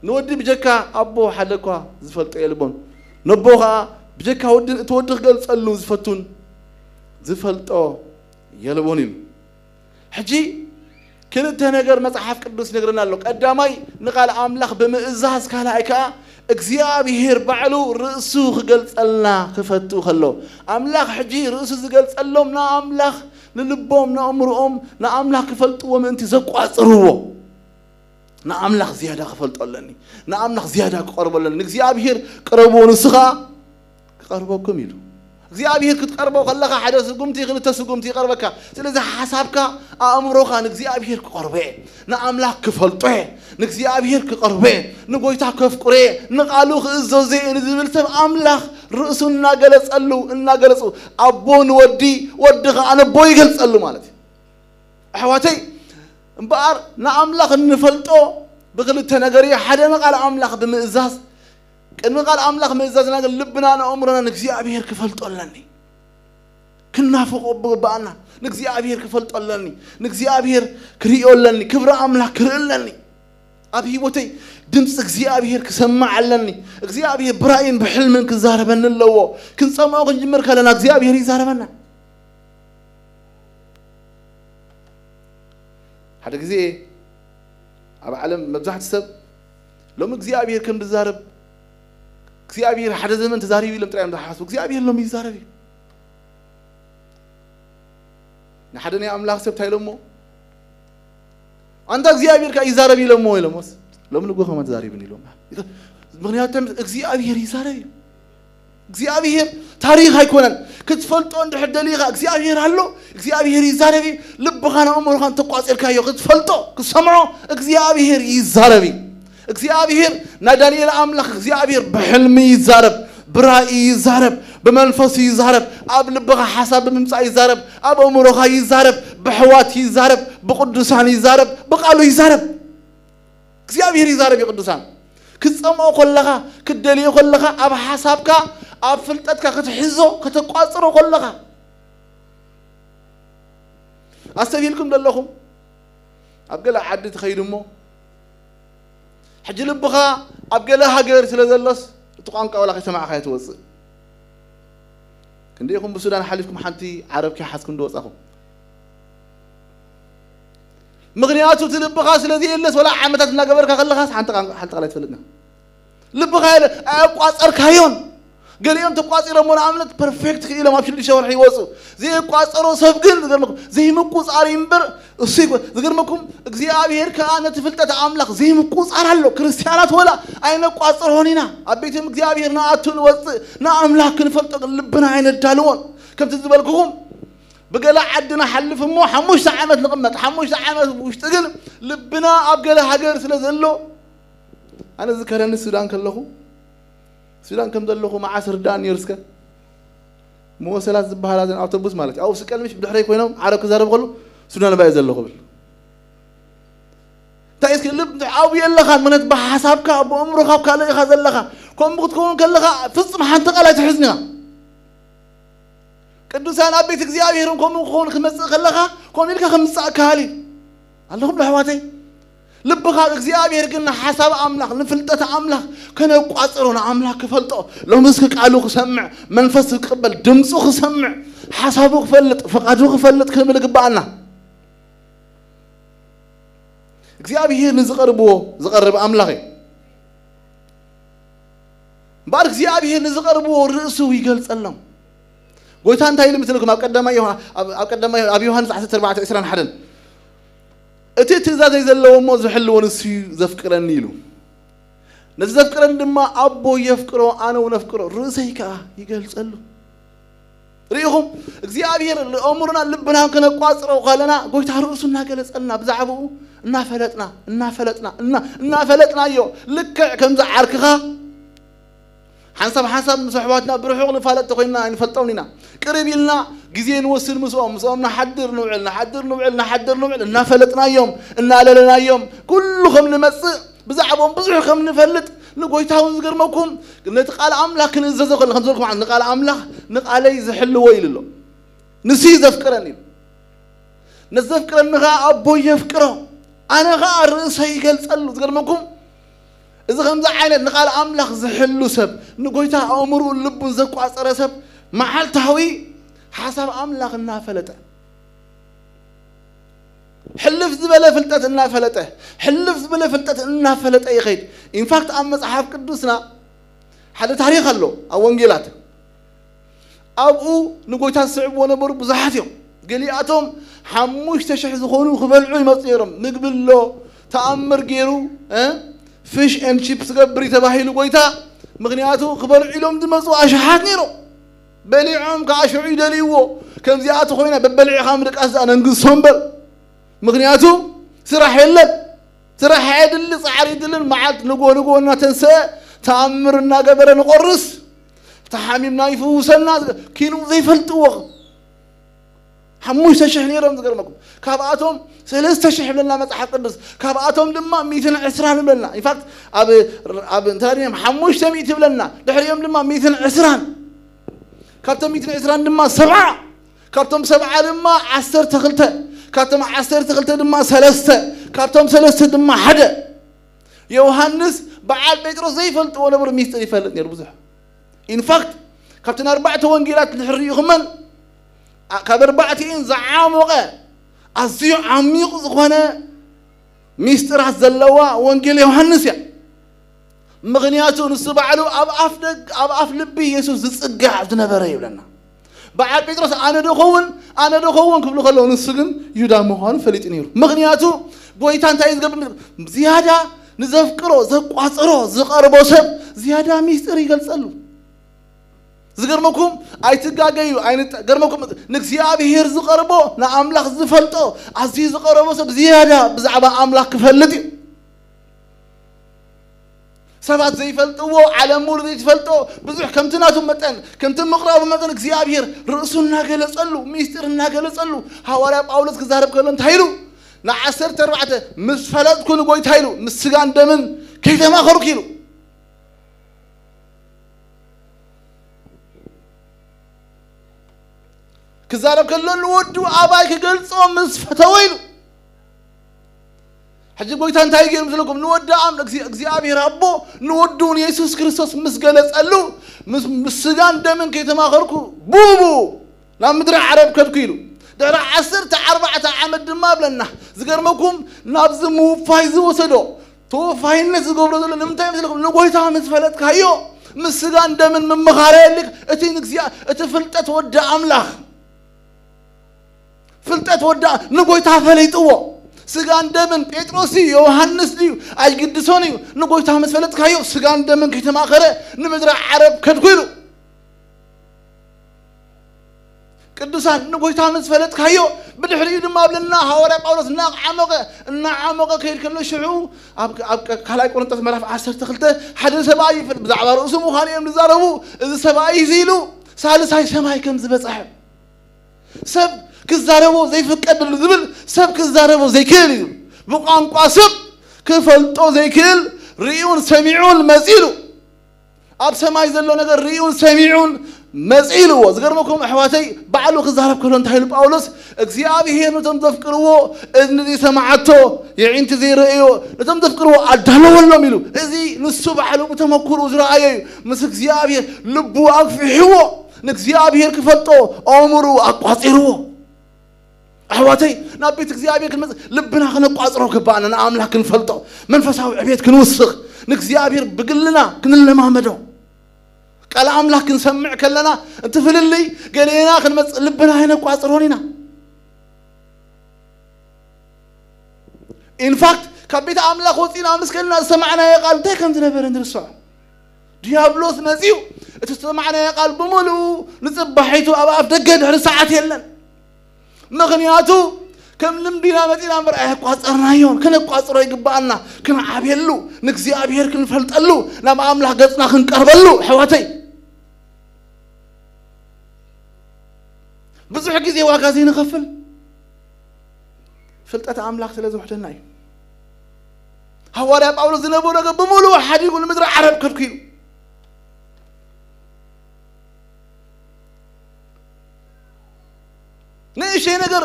ንወዲ ብጀካ ኣቦ ሓደ እኳ ዝፈልጦ የልቦን። ነቦ ኸኣ ብጀካ ወዲ፣ እቲ ወዲ ክገልጸሉ ዝፈቱን ዝፈልጦ የልቦን ኢሉ። ሕጂ ክልተ ነገር መጽሓፍ ቅዱስ ይነግረና ኣሎ። ቀዳማይ ንቓል ኣምላኽ ብምእዛዝ፣ ካልኣይ ከኣ እግዚኣብሔር ባዕሉ ርእሱ ክገልጸልና ክፈቱ ከሎ፣ ኣምላኽ ሕጂ ርእሱ ዝገልጸሎም ንኣምላኽ ንልቦም ንኣእምሮኦም ንኣምላኽ ክፈልጥዎ ምእንቲ ዘቋጽርዎ። ንኣምላኽ ዝያዳ ክፈልጦ ኣለኒ፣ ንኣምላኽ ዝያዳ ክቐርቦ ኣለኒ። ንእግዚኣብሔር ቅረብዎ፣ ንሱ ኸኣ ክቐርበኩም ኢሉ። እግዚኣብሔር ክትቀርቦ ከለኻ ሓደ ስጉምቲ፣ ክልተ ስጉምቲ ይቐርበካ። ስለዚ ሓሳብካ፣ ኣእምሮኻ ንእግዚኣብሔር ክቐርቦ እየ፣ ንኣምላኽ ክፈልጦ እየ፣ ንእግዚኣብሔር ክቐርቦ እየ፣ ንጎይታ ከፍቅሮ እየ፣ ንቓሉ ክእዘዞ እየ ንዝብል ሰብ ኣምላኽ ርእሱ እናገለጸሉ፣ እናገለጹ ኣቦ ንወዲ፣ ወዲ ኸኣ ነቦ ይገልጸሉ ማለት እዩ። ኣሕዋተይ፣ እምበኣር ንኣምላኽ እንፈልጦ ብክልተ ነገር እዩ። ሓደ ንቓል ኣምላኽ ብምእዛዝ፣ ቅድሚ ቃል ኣምላኽ ምእዛዝና ግን ልብና ንኣእምሮና ንእግዚኣብሔር ክፈልጦ ኣለኒ። ክናፍቆ ብግባኣና ንእግዚኣብሔር ክፈልጦ ኣለኒ። ንእግዚኣብሔር ክርእዮ ኣለኒ። ክብሪ ኣምላኽ ክርኢ ኣለኒ። ኣብ ህይወተይ ድምፂ እግዚኣብሔር ክሰምዕ ኣለኒ። እግዚኣብሔር ብራእይን ብሕልምን ክዛረበኒ ኣለዎ። ክንሰምዖ ክንጅምር ከለና እግዚኣብሔር ይዛረበና። ሓደ ግዜ ኣብ ዓለም መብዛሕቲ ሰብ ሎሚ እግዚኣብሔር ከም ዝዛረብ፣ እግዚኣብሔር ሓደ ዘመን ተዛሪቡ ኢሎም ጥራይ እዮም ዝሓስቡ። እግዚኣብሔር ሎሚ ይዛረብ እዩ። ንሓደ ናይ ኣምላኽ ሰብ እንታይ ኢሎሞ? ኣንታ እግዚኣብሔር ከኣ ይዛረብ ኢሎሞ ኢሎሞስ፣ ሎሚ ንጎ ከማ ተዛሪብን ኢሎም። ምክንያቱ እንታይ ምስ-፣ እግዚኣብሔር ይዛረብ እዩ። እግዚኣብሔር ታሪኽ ኣይኮነን። ክትፈልጦ እንድሕር ደሊኻ እግዚኣብሔር ኣሎ። እግዚኣብሔር ይዛረብ እዩ። ልብኻን ኣእምሮኻን ተቋጺርካዮ ክትፈልጦ፣ ክትሰምዖ እግዚኣብሔር ይዛረብ እዩ። እግዚኣብሔር ናይ ዳንኤል ኣምላኽ እግዚኣብሔር ብሕልሚ ይዛረብ፣ ብራእይ ይዛረብ፣ ብመንፈሱ ይዛረብ፣ ኣብ ልብኻ ሓሳብ ብምምጻእ ይዛረብ፣ ኣብ ኣእምሮኻ ይዛረብ፣ ብሕዋት ይዛረብ፣ ብቅዱሳን ይዛረብ፣ ብቃሉ ይዛረብ። እግዚኣብሔር ይዛረብ እዩ ቅዱሳን። ክትጸምኦ ከለኻ፣ ክትደልዮ ከለኻ፣ ኣብ ሓሳብካ፣ ኣብ ፍልጠትካ ክትሕዞ፣ ከተቋጽሮ ከለኻ። ኣስተብሂልኩም ዘለኹም ኣብ ገለ ዓዲ ትኸይዱ እሞ፣ ሕጂ ልብኻ ኣብ ገለ ሃገር ስለ ዘሎስ፣ እቲ ቋንቋ ዋላ ከይሰማዕካዮ ትወጽእ። ክንደይ ኢኹም ብሱዳን ሓሊፍኩም ሓንቲ ዓረብ ከይሓዝኩም ዝወጻኹም? ምኽንያቱ እቲ ልብኻ ስለ ዘየለስ፣ ወላ ዓመታት እናገበርካ ከለኻስ ሓንቲ ቃል፣ ሓንቲ ቃል ኣይትፈልጥን። ልብኻ የለ፣ ኣየቋጸርካዮን። ገሊኦም ተቋጺሮሞ ንኣብነት ፐርፌክት ክኢሎም ኣብ ሽዱሽተ ወርሒ ይወጹ። ዘየቋጸሮ ሰብ ግን ዝገርመኩም ዘይምቁጻር እዩ እምበር እሱ ይኮ-፣ ዝገርመኩም እግዚኣብሔር ከኣ ነቲ ፍልጠት ኣምላኽ ዘይምቁጻር ኣሎ። ክርስትያናት ወላ ኣይነቋጽሮን ኢና። ኣብ ቤት እግዚኣብሔር ንኣቱ ንወጽእ፣ ንኣምላኽ ክንፈልጦ ግን ልብና ኣይነዳልዎን። ከምቲ ዝበልኩኹም ብገለ ዓዲ ንሓልፍ እሞ ሓሙሽተ ዓመት ንቕመጥ። ሓሙሽተ ዓመት ውሽጢ ግን ልብና ኣብ ገለ ሃገር ስለ ዘሎ፣ ኣነ ዝከረኒ ሱዳን ከለኹ፣ ሱዳን ከም ዘለኹ መዓስ ርዳእ ነይሩ እስከ? መወሰላት ዝበሃላ እዘን ኣውቶቡስ ማለት እዩ። ኣብኡ ስቀል ምሽ ብድሕረይ ኮይኖም ዓረብ ክዛረብ ከሎ ሱዳን ባየ ዘለኹ ብል። እንታይ እስኪ ልብ ኣብኡ የለኻን፣ ምክንያቱ ብሓሳብካ ብኣእምሮኻ ኣብ ካልእ ኢኻ ዘለኻ። ከምኡ ክትከውን ከለኻ ፍጹም ሓንቲ ቃል ኣይትሕዝን ኢኻ። ቅዱሳን ኣብ ቤት እግዚኣብሔር እውን ከምኡ ክኸውን ክመጽእ ከለኻ፣ ከምኡ ኢልካ ከምጽእ ኣካል እዩ። ኣለኹም ዶ ኣሕዋተይ? ልብኻ እግዚኣብሔር ግን ንሓሳብ ኣምላኽ፣ ንፍልጠት ኣምላኽ ከነቋጽሮ፣ ንኣምላኽ ክፈልጦ፣ ሎሚ እስኪ ቃሉ ክሰምዕ፣ መንፈስ ክቅበል፣ ድምፁ ክሰምዕ፣ ሓሳቡ ክፈልጥ፣ ፍቓዱ ክፈልጥ ክንብል ይግብኣና። እግዚኣብሔር ንዝቐርብዎ ዝቐርብ ኣምላኽ እዩ። እምበኣር እግዚኣብሔር ንዝቐርብዎ ርእሱ ይገልጸሎም። ጎይታ እንታይ ኢሉ ምስልኩም ኣብ ቀዳማይ ዮሃ-፣ ኣብ፣ ኣብ ቀዳማይ፣ ኣብ ዮሃንስ ዓሰርተ ኣርባዕተ ዕስራን ሓደን፣ እቲ ትእዛዘይ ዘለዎ እሞ ዝሕልዎ ንሱ እዩ ዘፍቅረኒ ኢሉ። ነቲ ዘፍቅረኒ ድማ ኣቦ የፍቅሮ፣ ኣነ እውን ኣፍቅሮ፣ ርእሰይ ከኣ ይገልጸሉ። ርኢኹም፣ እግዚኣብሔር ኣእምሮና ልብናን ክነቋጽሮ ከለና፣ ጎይታ ርእሱ እናገለጸልና፣ ብዛዕባኡ እናፈለጥና፣ እናፈለጥና፣ እና-፣ እናፈለጥናዮ፣ ልክዕ ከምዚ ዓርክኻ፣ ሓንሳብ ሓንሳብ ምስ ኣሕዋትና ብርሑቕ ንፋለጥ ተኾይንና ኣይንፈልጦምን ኢና። ቅርብ ኢልና ግዜ ንወስድ ምስኦም፣ ምስኦም ንሓድር ንውዕል፣ ንሓድር ንውዕል፣ ንሓድር ንውዕል፣ እናፈለጥናዮም፣ እናለለናዮም፣ ኩሉ ከም ንመጽእ፣ ብዛዕባኦም ብዙሕ ከም ንፈልጥ፣ ንጎይታ እውን ዝገርመኩም፣ ነቲ ቃል ኣምላኽ ክንእዘዞ ከለና፣ ከም ዝበልኩም ማለት ንቃል ኣምላኽ፣ "ንቃለይ ዝሕልዎ" ኢሉ ኣሎ። ንሱ እዩ ዘፍቅረኒ ኢሉ። ነቲ ዘፍቅረኒ ኸዓ ኣቦይ የፍቅሮ፣ ኣነ ኸዓ ርእሰይ ይገልጸሉ። ዝገርመኩም፣ እዚ ከምዚ ዓይነት ንቃል ኣምላኽ ዝሕሉ ሰብ፣ ንጎይታ ኣእምሮኡን ልቡን ዘቋጸረ ሰብ፣ መዓልታዊ ሓሳብ ኣምላኽ እናፈለጠ፣ ሕልፍ ዝበለ ፍልጠት እናፈለጠ፣ ሕልፍ ዝበለ ፍልጠት እናፈለጠ ይኸይድ። ኢንፋክት፣ ኣብ መጽሓፍ ቅዱስና ሓደ ታሪኽ ኣሎ፣ ኣብ ወንጌላት። ኣብኡ ንጎይታ ዝስዕብዎ ነበሩ ብዙሓት እዮም። ገሊኣቶም ሓሙሽተ ሽሕ ዝኾኑ ክበልዑ ይመጹ ነይሮም። ምግቢ ኣሎ፣ ተኣምር ገይሩ፣ እ፣ ፊሽ ኤንድ ቺፕስ ገብር እዩ ተባሂሉ ጎይታ። ምኽንያቱ ክበልዑ ኢሎም ዝመጹ ኣሽሓት ነይሮም። በሊዖም ከዓ ሽዑ ይደልይዎ። ከምዚኣ ተኾይና በበሊዕኻ ምድቃስ ደኣ ነንግሶ እምበር። ምኽንያቱ ስራሕ የለን። ስራሕ ኣየድሊ፣ ጻዕሪ የድልን። መዓልቲ ንግሆ ንግሆ እናተንስአ ተኣምር እናገበረ ንቆርስ። ተሓሚምና ይፍውሰና። ኪኑ ዘይፈልጥዎ ሓሙሽተ ሽሕ ነይሮም። ዝገርመኩም፣ ካብኣቶም ሰለስተ ሽሕ ይብለና መጽሓፍ ቅዱስ፣ ካብኣቶም ድማ ሚእትን ዕስራን ይብለና። ኢንፋክት፣ ኣብ፣ ኣብ እንተሪም ሓሙሽተ ሚእቲ ይብለና፣ ድሕሪኦም ድማ ሚእትን ዕስራን፣ ካብቶም ሚእትን ዕስራን ድማ ሰብዓ፣ ካብቶም ሰብዓ ድማ ዓሰርተ ክልተ፣ ካብቶም ዓሰርተ ክልተ ድማ ሰለስተ፣ ካብቶም ሰለስተ ድማ ሓደ። ዮሃንስ በዓል ጴጥሮስ ዘይፈልጥዎ ነበሩ ሚስጥር ይፈልጥ ነይሩ ብዙሕ። ኢንፋክት፣ ካብተን ኣርባዕተ ወንጌላት እንድሕር ርኢኹመን፣ ኣ-፣ ካብ ኣርባዕቲኤን ዝዓሞቐ፣ ኣዝዩ ዓሚቕ ዝኾነ ሚስጥራት ዘለዋ ወንጌል ዮሃንስ እያ። ምኽንያቱ ንሱ ባዕሉ ኣብ ኣፍ ደግ-፣ ኣብ ኣፍ ልቢ የሱስ ዝጽጋዕ ዝነበረ ይብለና። በዓል ጴጥሮስ፣ "ኣነ ዶ ኸውን? ኣነ ዶ ኸውን?" ክብሉ ከለዉ፣ ንሱ ግን ይሁዳ ምዃኑ ፈሊጡ ነይሩ። ምኽንያቱ ጎይታ እንታይ እዩ ዝገብር? ዝያዳ ንዘፍቅሮ፣ ዘቋጽሮ፣ ዝቐርቦ ሰብ ዝያዳ ሚስጥር ይገልጸሉ። ዝገርመኩም፣ ኣይትጋገዩ፣ ኣይንጠ-፣ ገርመኩም፣ ንእግዚኣብሔር ዝቐርቦ፣ ንኣምላኽ ዝፈልጦ፣ ኣዝዩ ዝቐረቦ ሰብ ዝያዳ ብዛዕባ ኣምላኽ ክፈልጥ እዩ። ሰባት ዘይፈልጥዎ፣ ዓለም ሙሉ ዘይትፈልጦ፣ ብዙሕ ከምቲ ናቱ መጠን፣ ከምቲ ምቕራቡ መጠን እግዚኣብሔር ርእሱ እናገለጸሉ፣ ሚስጢር እናገለጸሉ፣ ሃዋርያ ጳውሎስ ክዛረብ ከሎ እንታይ ኢሉ? "ንዓሰርተ ኣርባዕተ ምስ ፈለጥኩ ንጎይታ" ኢሉ፣ "ምስ ስጋን ደምን ከይተማኸርኩ" ኢሉ። ክዛረብ ከሎ ንወዱ ኣባይ ክገልጾ ምስ ፈተወ ኢሉ። ሕጂ ጎይታ እንታይ ገይሩ ምስለኩም? ንወዲ ኣም-፣ እግዚ-፣ እግዚኣብሔር ኣቦ ንወዱ ንየሱስ ክርስቶስ ምስ ገለጸሉ፣ ምስ፣ ምስ ስጋን ደምን ከይተማኸርኩ ብኡ ብኡ ናብ ምድሪ ዓረብ ከድኩ ኢሉ። ድሕሪ ዓሰርተ ኣርባዕተ ዓመት ድማ ብለና። ዝገርመኩም፣ ናብዚ ምውፋይ ዝወሰዶ፣ ተወፋይነት ዝገብሮ ዘሎ ንምንታይ ምስለኩም? ንጎይታ ምስ ፈለጥካዮ፣ ምስ ስጋን ደምን ምምኻር የድልክ። እቲ ንግዚኣ-፣ እቲ ፍልጠት ወዲ ኣምላኽ፣ ፍልጠት ወዳ ንጎይታ ፈለይጥዎ። ስጋን ደምን፣ ጴጥሮስ ድዩ ዮሃንስ ድዩ ኣይግድሶን እዩ። ንጎይታ ምስ ፈለጥካዮ፣ ስጋን ደምን ከይተማኸረ ንምድሪ ዓረብ ከድኩ ኢሉ። ቅዱሳን፣ ንጎይታ ምስ ፈለጥካዮ፣ ብድሕሪኡ ድማ ብለና ሃዋርያ ጳውሎስ እናዓመቐ፣ እናዓመቐ ከይድ ከሎ፣ ሽዑ ኣብ፣ ኣብ ካልኣይ ቆሮንቶስ ምዕራፍ ዓሰርተ ክልተ ሓደ ሰብኣይ ይፍል-፣ ብዛዕባ ርእሱ ምዃኑ እዮም ዝዛረቡ። እዚ ሰብኣይ እዚ ኢሉ ሳልሳይ ሰማይ ከም ዝበጽሐ፣ ሰብ ክዛረቦ ዘይፍቀደሉ ዝብል፣ ሰብ ክዛረቦ ዘይክእል እዩ። ብቋንቋ ሰብ ክፈልጦ ዘይክእል፣ ርእዩን ሰሚዑን መጺሉ። ኣብ ሰማይ ዘሎ ነገር ርእዩን ሰሚዑን መጺእልዎ። ዝገርመኩም ኣሕዋተይ፣ ባዕሉ ክዛረብ ከሎ እንታይ ኢሉ ጳውሎስ? "እግዚኣብሔር ነቶም ዘፍቅርዎ እዝኒ ዘይሰማዓቶ፣ የዒንቲ ዘይረእዮ፣ ነቶም ዘፍቅርዎ ኣዳለወሎም" ኢሉ። እዚ ንሱ ባዕሉ ብተመክሮ ዝረኣዮ እዩ። ምስ እግዚኣብሔር ልቡ ኣግፊሕዎ፣ ንእግዚኣብሔር ክፈልጦ ኣእምሩ ኣቋጺርዎ። ኣሕዋተይ፣ ናብ ቤት እግዚኣብሔር ክንመጽእ ልብና ክነቋጽሮ ግባኣና፣ ንኣምላኽ ክንፈልጦ፣ መንፈሳዊ ዕቤት ክንውስኽ፣ ንእግዚኣብሔር ብግልና ክንለማመዶ። ቃል ኣምላኽ ክንሰምዕ ከለና፣ እቲ ፍልልይ ገሌና ክንመጽእ ልብና ኣይነቋጽሮን ኢና። ኢንፋክት ካብ ቤት ኣምላኽ ወፂና ምስ ከልና ዝሰማዕናዮ ቃል እንታይ ከም ዝነበረ ንርስዖ። ዲያብሎስ መፂኡ እቲ ዝሰማዕናዮ ቃል ብምሉኡ ንፅባሒቱ ኣብ ኣፍ ደገ ድሕሪ ሰዓት የለን። ምኽንያቱ ከም ልምዲና መፂና እምበር ኣየቋፀርናዮን። ክነቋፅሮ ይግባኣና። ክንዓብየሉ፣ ንእግዚኣብሔር ክንፈልጠሉ፣ ናብ ኣምላኽ ገፅና ክንቀርበሉ። ኣሕዋተይ፣ ብዙሕ ግዜ ዋጋ ዘይንኸፍል ፍልጠት ኣምላኽ ስለ ዝውሕደና እዩ። ሃዋርያ ጳውሎስ ዝነበሮ ነገር ብምሉኡ ሓዲጉ ንምድሪ ዓረብ ከድኩ ኢሉ። ንእሽተይ ነገር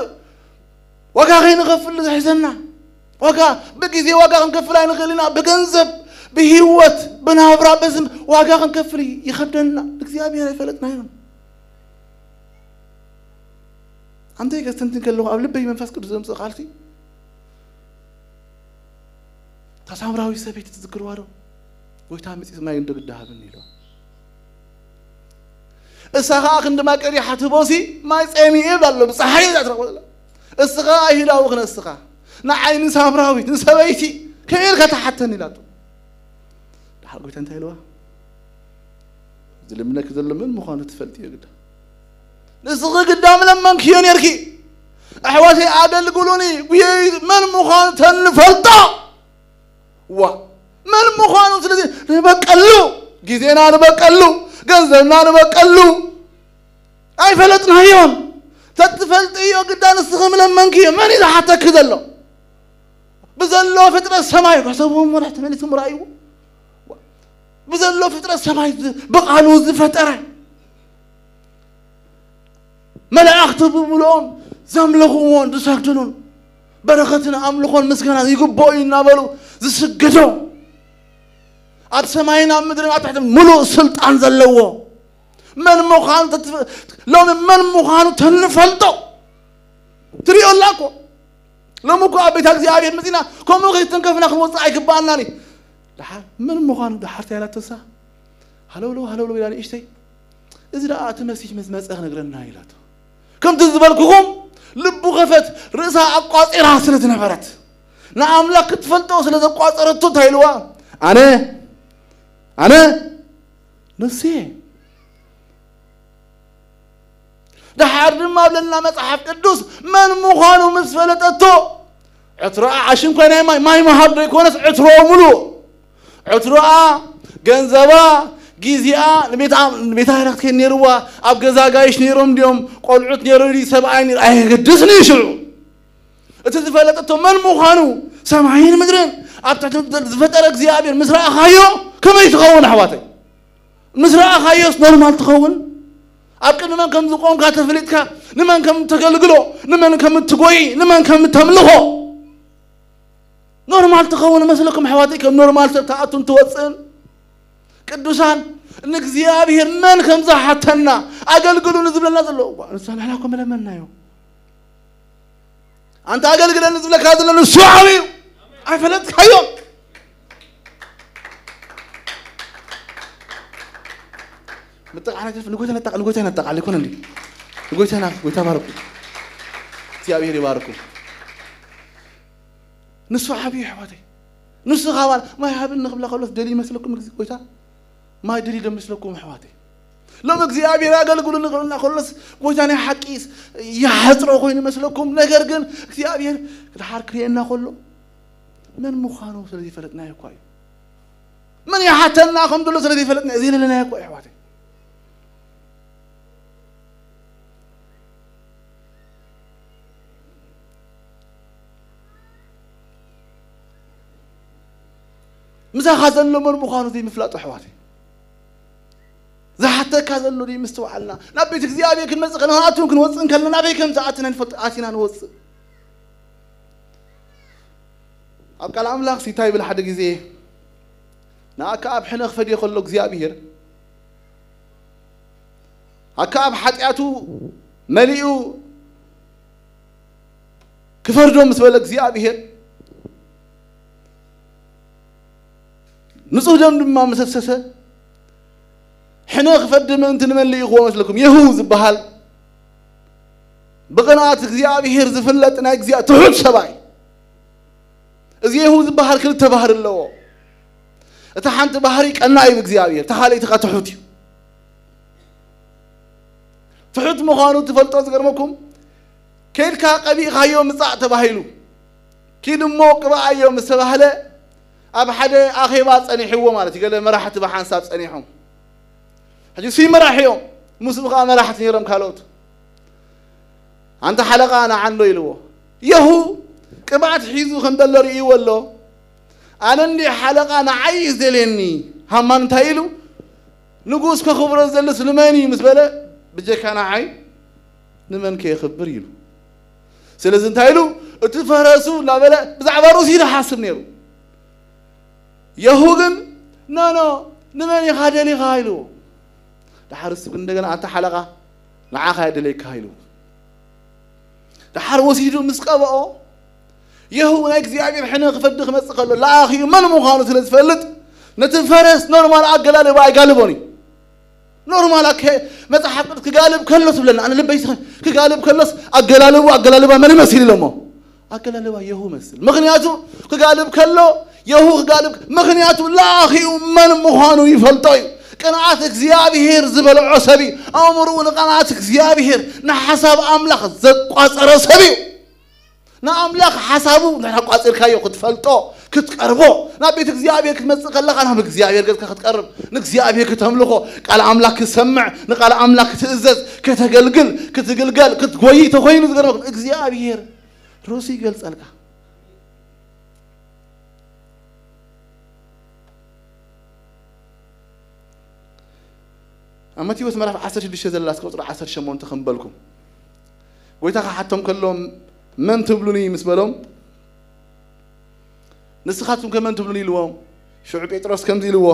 ዋጋ ከይንኸፍል ዝሕዘና። ዋጋ ብግዜ ዋጋ ክንከፍል ኣይንኽእል ኢና። ብገንዘብ፣ ብህይወት፣ ብናብራ፣ በዚ ዋጋ ክንከፍል ይኸብደና። እግዚኣብሔር ኣይፈለጥናዮን። ኣንተ ከስተንትን ከለኹ ኣብ ልበይ መንፈስ ቅዱስ ዘምጽእ ቃልሲ እታ ሳምራዊት ሰበይቲ ትዝክርዋ ዶ? ጎይታ መጺኡ ማይ እንዶ ግዳ ሃብኒ ኢልዋ። እሳ ኸኣ ክንዲ ማይ ቀዲሓ ትህቦሲ ማይ ጸሚኤ ይብል ኣሎ። ብጸሓይ እያ ትረኽቦ ዘላ። እስኻ ኣይሁዳዊ ክነስኻ ንዓይ ንሳምራዊት ንሰበይቲ ከመይ ኢልካ ትሓተኒ ኢላቶ። ደሓር ጎይታ እንታይ ኢልዋ? ዝልምነኪ ዘሎ መን ምዃኑ ትፈልጥዮ ግዳ። ንስኺ ግዳ ምለመንክዮ ኔርኪ። ኣሕዋተይ ኣገልግሉኒ፣ ጉየይ መን ምዃኑ ተንፈልጦ። ዋ፣ መን ምዃኑ ስለዚ ንበቀሉ፣ ግዜና ንበቀሉ፣ ገንዘብና ንበቀሉ። ኣይፈለጥናዮን። ተትፈልጥዮ ግዳ ንስኺ ምለመንክዮ። መን እዩ ዝሓተኪ ዘሎ? ብዘሎ ፍጥረት ሰማይ፣ ሕሰብዎ እሞ ተመሊስኩም ርኣይዎ። ብዘሎ ፍጥረት ሰማይ ዝ-፣ ብቓሉ ዝፈጠረ፣ መላእኽቲ ብምልኦም ዘምልኽዎን ዝሰግድሉን፣ በረኸትን ኣምልኾን ምስጋናን ይግብኦ እዩ እናበሉ ዝስግዶ፣ ኣብ ሰማይን ኣብ ምድርን ኣብ ትሕቲ ምሉእ ስልጣን ዘለዎ መን ምዃኑ ተትፍ-፣ ሎሚ መን ምዃኑ ተንፈልጦ። ትሪኦ ኣላ እኮ። ሎሚ እኮ ኣብ ቤት እግዚኣብሔር መጺና ከምኡ ከይተንከፍና ክንወጽእ ኣይግባኣናን እዩ። ደሓር መን ምዃኑ ደሓር እንታይ ኢላቶ እሳ? ሃለውለው ሃለውለው ኢላ ንእሽተይ፣ እዚ ደኣ እቲ መሲሕ ምስ መጸ ክነግረና ኢላቶ። ከምቲ ዝበልኩኹም ልቡ ከፈት፣ ርእሳ ኣቋጺራ ስለ ዝነበረት ንኣምላኽ ክትፈልጦ ስለ ዘቋጸረቶ እንታይ ኢልዋ? ኣነ፣ ኣነ ንሱ እየ። ደሓር ድማ ብለና መጽሓፍ ቅዱስ መን ምዃኑ ምስ ፈለጠቶ፣ ዕትሮኣ ዓሽንኳይ ናይ ማይ፣ ማይ መሃብ ዘይኮነስ ዕትሮ ምሉእ። ዕትሮኣ፣ ገንዘባ፣ ግዜኣ፣ ንቤታ፣ ንቤታ ዕረፍቲ ከይድ ነይርዋ፣ ኣብ ገዛ ጋይሽ ነይሮም ድዮም፣ ቆልዑት ነይሩ ድዩ፣ ሰብኣይ ነይሩ፣ ኣየገድስን እዩ ሽዑ። እቲ ዝፈለጠቶ መን ምዃኑ፣ ሰማይን ምድርን ኣብ ትሕቲ ዝፈጠረ እግዚኣብሔር ምስ ረኣኻዮ፣ ከመይ ትኸውን ኣሕዋተይ? ምስ ረኣኻዮስ ኖርማል ትኸውን? ኣብ ቅድሚ መን ከም ዝቆምካ ተፍሊጥካ፣ ንመን ከም እተገልግሎ፣ ንመን ከም እትጎይ፣ ንመን ከም እተምልኾ ኖርማል ትኸውን መስለኩም ኣሕዋተይ? ከም ኖርማል ሰብ ትኣቱን ትወፅእን? ቅዱሳን፣ ንእግዚኣብሔር መን ከም ዝሓተና፣ ኣገልግሉኒ ዝብለና ዘሎ፣ እዋ፣ ንሳ ንሕና እኮ መለመንናዮ። ኣንታ ኣገልግለኒ ዝብለካ ዘሎ ንሱ ዓብዩ። ኣይፈለጥካዮን። ምጥቃዕ ነገር ንጎይታ ነጣቃ-፣ ንጎይታ ነጣቃል ይኮን እንዴ? ንጎይታና፣ ጎይታ ባርኩ። እግዚኣብሔር ይባርኩ። ንሱ ዓብዩ ኣሕዋተይ። ንሱ ካባል ማይ ሃብኒ ክብላ ከሎስ ደልዩ ይመስለኩም? እዚ ጎይታ ማይ ደልዩ ዶ ይመስለኩም ኣሕዋተይ? ሎም እግዚኣብሔር ኣገልግሉኒ ክብለና ከሎስ ጎይታ ናይ ሓቂ ይሓጽሮ ኮይኑ ይመስለኩም? ነገር ግን እግዚኣብሔር ድሓር ክርእየና ከሎ መን ምዃኑ ስለ ዘይፈለጥናዮ እኳ እዩ። መን ይሓተና ከም ዘሎ ስለ ዘይፈለጥና፣ ዘይለለናዮ እኳ እዩ ኣሕዋተይ። ምሳኻ ዘሎ መን ምዃኑ ዘይምፍላጥ ኣሕዋተይ። ዝሓተካ ዘሎ ዘይምስትውዓልና። ናብ ቤት እግዚኣብሔር ክንመጽእ ከለና፣ ኣቱን ክንወጽእ ከለና፣ ናበይ ከም ዝኣትና ንፈልጥ፣ ኣቲና ንወጽእ። ኣብ ቃል ኣምላኽ ሲታይ ይብል ሓደ ግዜ፣ ንኣካ ኣብ ሕነ ክፈድዮ ከሎ እግዚኣብሔር፣ ኣካ ኣብ ሓጢኣቱ መሊኡ ክፈርዶ ምስ በለ እግዚኣብሔር፣ ንጹህ ደም ድማ ምስ ኣፍሰሰ፣ ሕነ ክፈዲ ምእንቲ ንመን ልኢኽዎ መስለኩም? የሁ ዝበሃል ብቕንኣት እግዚኣብሔር ዝፍለጥ ናይ እግዚኣብ-፣ ትሑት ሰብኣይ። እዚ የሁ ዝበሃል ክልተ ባህሪ ኣለዎ። እታ ሓንቲ ባህሪ ቀናኢ እዩ እግዚኣብሔር፣ እታ ካልኣይቲ ከኣ ትሑት እዩ። ትሑት ምዃኑ ትፈልጦ ዝገርመኩም፣ ከይድካ ቀቢእካዮ ምጻእ ተባሂሉ፣ ኪድ እሞ ቅብኣዮ ምስ ተባህለ፣ ኣብ ሓደ ኣኼባ ጸኒሕዎ ማለት እዩ። ገለ መራሕቲ ብሓንሳብ ጸኒሖም። ሕጂ እሱ መራሒ እዮም፣ ምስኡ ከኣ መራሕቲ ነይሮም ካልኦት። ኣንታ ሓለቓ ንዓ እንዶ ኢልዎ። የሁ ቅብኣት ሒዙ ከም ዘሎ ርእይዎ ኣሎ። ኣነ እንዲ ሓለቓ ንዓይ እዩ ዝደልየኒ። ሃማን እንታይ ኢሉ? ንጉስ ከኽብሮ ዝደልስ ንመን እዩ ምስ በለ፣ ብጀካ ንዓይ ንመን ከየኽብር ኢሉ። ስለዚ እንታይ ኢሉ? እቲ ፈረሱ እናበለ ብዛዕባ ርእሱ እዩ ዝሓስብ ነይሩ። የሁ ግን፣ ኖ፣ ኖ፣ ንመን ኢኻ ደሊኻ ኢልዎ። ደሓር እሱ ግን እንደገና፣ ኣንታ ሓለቓ፣ ንዓኻ እየ ደልየካ ኢልዎ። ደሓር ወሲዱ ምስ ቀብኦ፣ የሁ ናይ እግዚኣብሔር ሕነ ክፈዲ ክመጽእ ከሎ፣ ለኣኺኡ መን ምዃኑ ስለ ዝፈልጥ፣ ነቲ ፈረስ ኖርማል ኣገላልባ ኣይጋልቦን እዩ። ኖርማል ኣከ-፣ መጽሓፍ ቅዱስ ክጋልብ ከሎ ትብለና፣ ኣነ ልበይ ስኸ-፣ ክጋልብ ከሎስ ኣገላልቡ ኣገላልባ መን ይመስል ኢሎሞ? ኣገላልባ የሁ መስል። ምኽንያቱ ክጋልብ ከሎ፣ የሁ ክጋልብ፣ ምኽንያቱ ለኣኺኡ መን ምዃኑ ይፈልጦ እዩ። ቅንዓት እግዚኣብሔር ዝበልዖ ሰብ እዩ። ኣእምሮኡ ንቅንዓት እግዚኣብሔር፣ ንሓሳብ ኣምላኽ ዘቋጸረ ሰብ እዩ። ንኣምላኽ ሓሳቡ እንድሕር ኣቋጺርካዮ ክትፈልጦ፣ ክትቀርቦ፣ ናብ ቤት እግዚኣብሔር ክትመጽእ ከለኻ ናብ እግዚኣብሔር ገጽካ ክትቀርብ፣ ንእግዚኣብሔር ክተምልኾ፣ ቃል ኣምላኽ ክትሰምዕ፣ ንቃል ኣምላኽ ክትእዘዝ፣ ከተገልግል፣ ክትግልገል፣ ክትጎይ ተኾይኑ ዝገርመኩም እግዚኣብሔር ርእሱ ይገልጸልካ። ኣብ ማቴዎስ ምዕራፍ ዓሰርተ ሽዱሽተ ዘላ እስከ ቁጽሪ ዓሰርተ ሸሞንተ ከም በልኩም፣ ጎይታ ክሓቶም ከሎ፣ "መን ትብሉኒ?" ምስ በሎም፣ "ንስኻትኩም ከ መን ትብሉኒ?" ኢልዎም። ሽዑ ጴጥሮስ ከምዚ ኢልዎ፣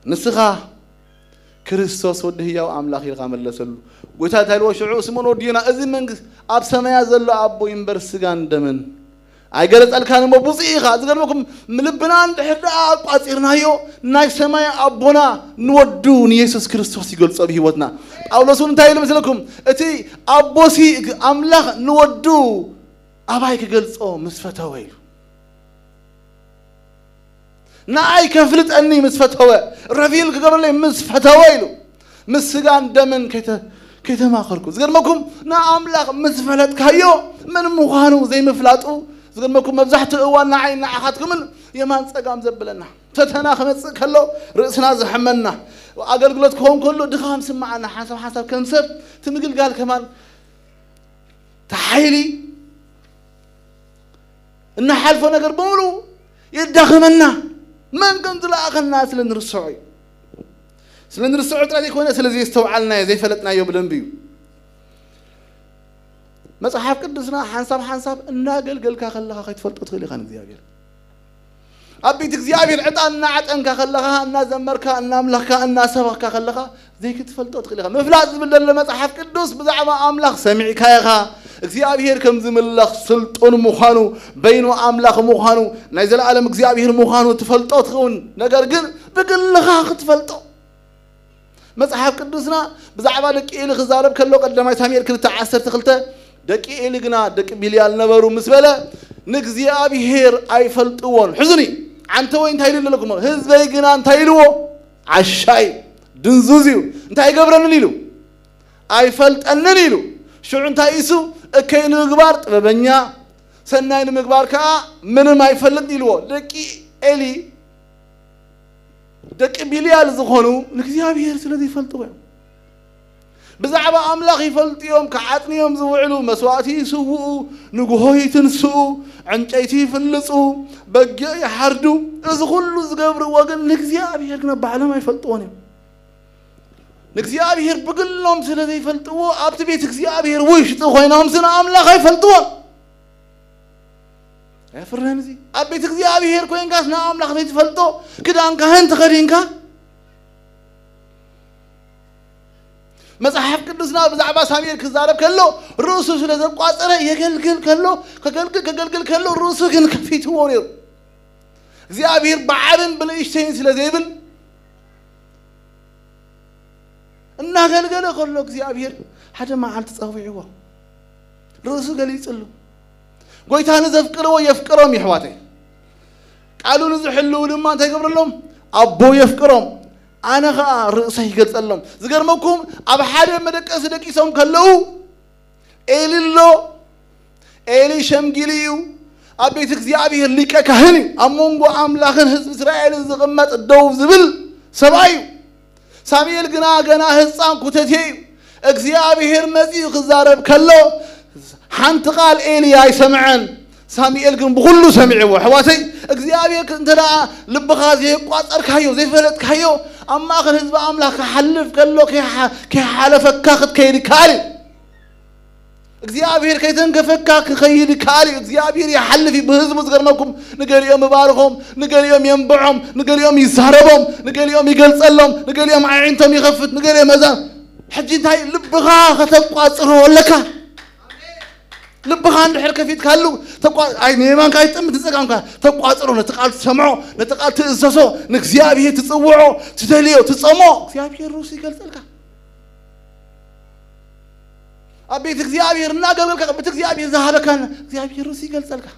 "ንስኻ ክርስቶስ ወዲ ህያው ኣምላኽ" ኢልካ መለሰሉ። ጎይታ እንታይ ኢልዎ ሽዑ? "ስምኦን ወዲ ዮና፣ እዚ መንግስቲ ኣብ ሰማያት ዘሎ ኣቦ ይንበር ስጋን ደምን ኣይገለጸልካን እሞ ብፁዕ ኢኻ።" ዝገርመኩም፣ ልብና እንድሕር ደኣ ኣቋጺርናዮ፣ ናይ ሰማይ ኣቦና ንወዱ ንየሱስ ክርስቶስ ይገልጾ ብህይወትና። ጳውሎስ እውን እንታይ ኢሉ መስለኩም? "እቲ ኣቦሲ ኣምላኽ ንወዱ ኣባይ ክገልጾ ምስ ፈተወ" ኢሉ። "ንኣይ ከፍልጠኒ ምስ ፈተወ፣ ረቪል ክገብረለይ ምስ ፈተወ" ኢሉ። "ምስ ስጋን ደምን ከይተ-፣ ከይተማኸርኩ።" ዝገርመኩም፣ ንኣምላኽ ምስ ፈለጥካዮ መን ምዃኑ ዘይምፍላጡ፣ ዝገርመኩም፣ መብዛሕትኡ እዋን ንዓይ ንዓኻትኩምን የማን ጸጋም ዘብለና። ፈተና ክመጽእ ከሎ ርእስና ዘሕመና፣ ኣገልግሎት ክኸውን ከሎ ድኻም ስምዓና፣ ሓንሳብ ሓንሳብ ከም ሰብ እቲ ምግልጋል ከማን ተሓይሊ እንሓልፎ ነገር በሙሉ የዳኽመና። መን ከም ዝለኣኸና ስለ ንርስዖ እዩ። ስለ ንርስዖ ጥራይ ዘይኮነ፣ ስለ ዘየስተውዓልናዮ፣ ዘይፈለጥናዮ ብደንቢ እዩ። መጽሓፍ ቅዱስና ሓንሳብ ሓንሳብ እናገልገልካ ከለኻ ከይትፈልጦ ትኽእል ኢኻ ንእግዚኣብሔር። ኣብ ቤት እግዚኣብሔር ዕጣን እናዓጠንካ ከለኻ፣ እናዘመርካ፣ እናኣምላኽካ፣ እናሰበኽካ ከለኻ ዘይክትፈልጦ ትኽእል ኢኻ። ምፍላጥ ዝብል ዘሎ መጽሓፍ ቅዱስ ብዛዕባ ኣምላኽ ሰሚዕካ ኢኻ። እግዚኣብሔር ከም ዝምለኽ ስልጡን ምዃኑ፣ በይኑ ኣምላኽ ምዃኑ፣ ናይ ዘለኣለም እግዚኣብሔር ምዃኑ ትፈልጦ ትኸውን። ነገር ግን ብግልኻ ክትፈልጦ፣ መጽሓፍ ቅዱስና ብዛዕባ ደቂ ኤሊ ክዛረብ ከሎ፣ ቀዳማይ ሳሙኤል ክልተ ዓሰርተ ክልተ፣ "ደቂ ኤሊ ግና ደቂ ቢልያል ነበሩ" ምስ በለ፣ ንእግዚኣብሔር ኣይፈልጥዎን። ሕዙኒ፣ ዓንተወይ እንታይ ኢሉ ኣለኩም? ህዝበይ ግና እንታይ ኢልዎ? ዓሻይ ድንዙዝ እዩ። እንታይ ይገብረንን ኢሉ? ኣይፈልጠንን ኢሉ። ሽዑ እንታይ ኢሱ? እከይ ንምግባር ጥበበኛ፣ ሰናይ ንምግባር ከዓ ምንም ኣይፈልጥ ኢልዎ። ደቂ ኤሊ፣ ደቂ ቢልያል ዝኾኑ ንእግዚኣብሔር ስለ ዘይፈልጥዎ እዮም። ብዛዕባ ኣምላኽ ይፈልጡ እዮም፣ ክዓጥንዮም ዝውዕሉ፣ መስዋእቲ ይስውኡ፣ ንግሆ ይትንስኡ፣ ዕንጨይቲ ይፍልጹ፣ በጊዕ ይሓርዱ። እዚ ኩሉ ዝገብርዎ ግን ንእግዚኣብሔር ግን ባዕሎም ኣይፈልጥዎን እዮም። ንእግዚኣብሔር ብግሎም ስለ ዘይፈልጥዎ፣ ኣብቲ ቤት እግዚኣብሔር ውሽጢ ኮይኖምስ ንኣምላኽ ኣይፈልጥዎን። ኣየፍርህን እዚ? ኣብ ቤት እግዚኣብሔር ኮይንካስ ንኣምላኽ ዘይትፈልጦ ክዳንካህን ተኸዲንካ? መጽሓፍ ቅዱስና ብዛዕባ ሳሙኤል ክዛረብ ከሎ፣ ርእሱ ስለ ዘቋጸረ የገልግል ከሎ፣ ከገልግል፣ ከገልግል ከሎ፣ ርእሱ ግን ከፊትዎ ነይሩ። እግዚኣብሔር ብዓብን ብንእሽተይን ስለ ዘይብል፣ እናገልገለ ከሎ እግዚኣብሔር ሓደ መዓልቲ ጸዊዕዎ፣ ርእሱ ገሊጽሉ። ጎይታ ንዘፍቅርዎ የፍቅሮም፣ የሕዋተይ። ቃሉ ንዝሕልዉ ድማ እንታይ ይገብረሎም? ኣቦ የፍቅሮም። ኣነ ኸኣ ርእሰይ ይገልጸሎም። ዝገርመኩም፣ ኣብ ሓደ መደቀሲ ደቂሶም ከለዉ፣ ኤሊ ኣሎ። ኤሊ ሸምጊሉ እዩ። ኣብ ቤት እግዚኣብሔር ሊቀ ካህን እዩ። ኣብ መንጎ ኣምላኽን ህዝቢ እስራኤልን ዝቕመጥ ደው ዝብል ሰብኣይ እዩ። ሳሙኤል ግና ገና ህፃን ኩተቴ እዩ። እግዚኣብሔር መፂኡ ክዛረብ ከሎ፣ ሓንቲ ቃል ኤሊ ኣይሰምዐን። ሳሙኤል ግን ብኹሉ ሰሚዕዎ። ኣሕዋተይ፣ እግዚኣብሔር እንተ ደኣ ልብኻ ዘየቋጸርካዮ፣ ዘይፈለጥካዮ፣ ኣብ ማእከል ህዝቢ ኣምላኽ ክሓልፍ ከሎ ከይሓ-፣ ከይሓለፈካ ክትከይድ ይከኣል እዩ። እግዚኣብሔር ከይተንከፈካ ክኸይድ ይከኣል እዩ። እግዚኣብሔር ይሓልፍ እዩ ብህዝቡ። ዝገርመኩም፣ ንገሊኦም ይባርኾም፣ ንገሊኦም የንብዖም፣ ንገሊኦም ይዛረቦም፣ ንገሊኦም ይገልጸሎም፣ ንገሊኦም ኣዒንቶም ይኸፍት፣ ንገሊኦም እዛ። ሕጂ እንታይ ልብኻ ከተቋጽሮ ኣለካ። ልብኻ እንድሕር ከፊትካሉ፣ ተቋ-፣ ኣይ፣ ንየማንካ ኣይትጥምት፣ ንጸጋምካ ተቋጽሮ፣ ነቲ ቃል ትሰምዖ፣ ነቲ ቃል ትእዘዞ፣ ንእግዚኣብሔር ትጽውዖ፣ ትደልዮ፣ ትጸሞ፣ እግዚኣብሔር ርእሱ ይገልጸልካ። ኣብ ቤት እግዚኣብሔር እናገበልካ፣ ቤት እግዚኣብሔር ዝሃበካ እግዚኣብሔር ርእሱ ይገልጸልካ።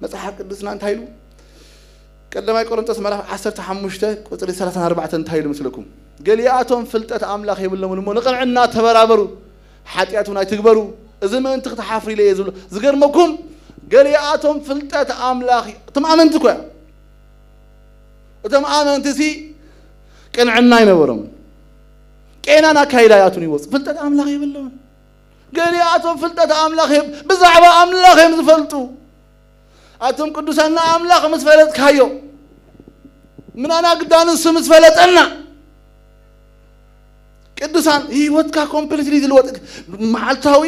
መጽሓፍ ቅዱስና እንታይ ኢሉ? ቀዳማይ ቆሮንቶስ ምዕራፍ ዓሰርተ ሓሙሽተ ቁጽሪ ሰላሳን ኣርባዕተን እንታይ ኢሉ ምስለኩም? "ገሊኣቶም ፍልጠት ኣምላኽ የብሎምን እሞ ንቕንዕና ተበራበሩ፣ ሓጢኣት እውን ኣይትግበሩ፣ እዚ ምእንቲ ክትሓፍሩ ኢለ እየ" ዝብሎ። ዝገርመኩም፣ ገሊኣቶም ፍልጠት ኣምላኽ፣ እቶም ኣመንቲ እኮ እዮም። እቶም ኣመንትሲ ቅንዕና ኣይነበሮም። ቄናን ኣካይዳ ይኣቱን ይወፁ። ፍልጠት ኣምላኽ የብሎምን። ገሊኣቶም ፍልጠት ኣምላኽ እዮም፣ ብዛዕባ ኣምላኽ እዮም ዝፈልጡ። ኣቶም ቅዱሳን ንኣምላኽ ምስ ፈለጥካዮ፣ ምናና ግዳ ንሱ ምስ ፈለጠና፣ ቅዱሳን ህይወትካ ኮምፕሊትሊ ዝልወጥ፣ መዓልታዊ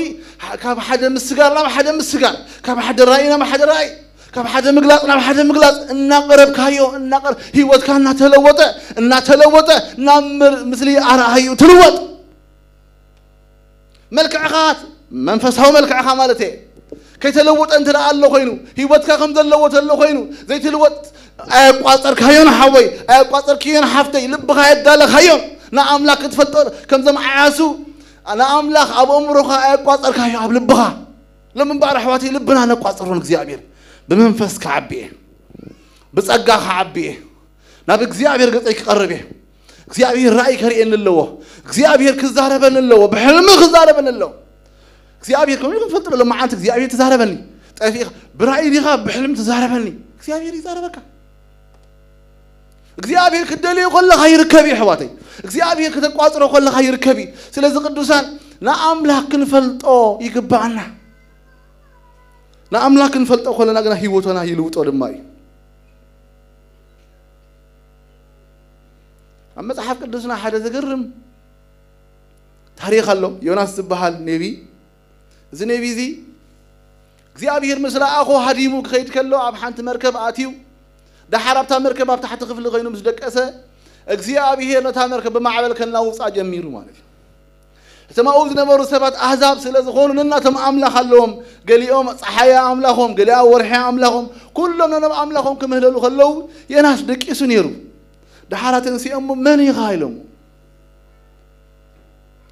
ካብ ሓደ ምስጋር ናብ ሓደ ምስጋር፣ ካብ ሓደ ራእይ ናብ ሓደ ራእይ፣ ካብ ሓደ ምግላጽ ናብ ሓደ ምግላጽ እናቀረብካዮ፣ እናቀረ-፣ ህይወትካ እናተለወጠ፣ እናተለወጠ ናብ ምር-፣ ምስሊ ኣርኣዩ ትልወጥ። መልክዕኻ፣ መንፈሳዊ መልክዕኻ ማለት እየ፣ ከይተለወጠ እንተ ደኣ ኣሎ ኮይኑ፣ ህይወትካ ከም ዘለዎ ተሎ ኮይኑ፣ ዘይትልወጥ፣ ኣየቋጸርካዮን ሓወይ፣ ኣየቋጸርክዮን ሓፍተይ፣ ልብኻ ኣየዳለኻዮን፣ ንኣምላኽ ክትፈልጦ ከምዞም ዓያሱ፣ ንኣምላኽ ኣብ ኣእምሮኻ ኣየቋጸርካዮ፣ ኣብ ልብኻ። ሎም እምበኣር ኣሕዋተይ፣ ልብና ነቋጽሮ ንእግዚኣብሔር። ብመንፈስ ክዓቢ እየ፣ ብጸጋ ክዓቢ እየ፣ ናብ እግዚኣብሔር ገጸይ ክቐርብ እየ። እግዚኣብሔር ራእይ ከርእየኒ ኣለዎ። እግዚኣብሔር ክዛረበኒ ኣለዎ። ብሕልሚ ክዛረበኒ ኣለዎ። እግዚኣብሔር ከምኡ ክንፈልጥ ኣሎ። መዓልቲ እግዚኣብሔር ተዛረበኒ። ጠፊእኻ ብራእይ ዲኻ ብሕልሚ ተዛረበኒ። እግዚኣብሔር ይዛረበካ። እግዚኣብሔር ክደልዮ ከለኻ ይርከብ እዩ፣ ኣሕዋተይ። እግዚኣብሔር ከተቋጽሮ ከለኻ ይርከብ እዩ። ስለዚ ቅዱሳን፣ ንኣምላኽ ክንፈልጦ ይግባኣና። ንኣምላኽ ክንፈልጦ ከለና ግና ህይወትና ይልውጦ ድማ እዩ። ኣብ መጽሓፍ ቅዱስና ሓደ ዘገርም ታሪኽ ኣሎ። ዮናስ ዝበሃል ነቢ፣ እዚ ነቢ እዚ እግዚኣብሔር ምስ ለኣኾ ሃዲሙ ክኸይድ ከሎ ኣብ ሓንቲ መርከብ ኣትዩ፣ ደሓር ኣብታ መርከብ ኣብ ታሕቲ ክፍሊ ኮይኑ ምስ ደቀሰ፣ እግዚኣብሔር ነታ መርከብ ብማዕበል ከናውጻ ጀሚሩ ማለት እዩ። እቶም ኣብኡ ዝነበሩ ሰባት ኣህዛብ ስለ ዝኾኑ ነናቶም ኣምላኽ ኣለዎም። ገሊኦም ጸሓያ ኣምላኾም፣ ገሊኣ ወርሒ ኣምላኾም፣ ኩሎም ነኖም ኣምላኾም ክምህለሉ ከለዉ ዮናስ ደቂሱ ነይሩ። ደሓር ኣተንሲኦም እሞ፣ "መን ኢኻ?" ኢሎም።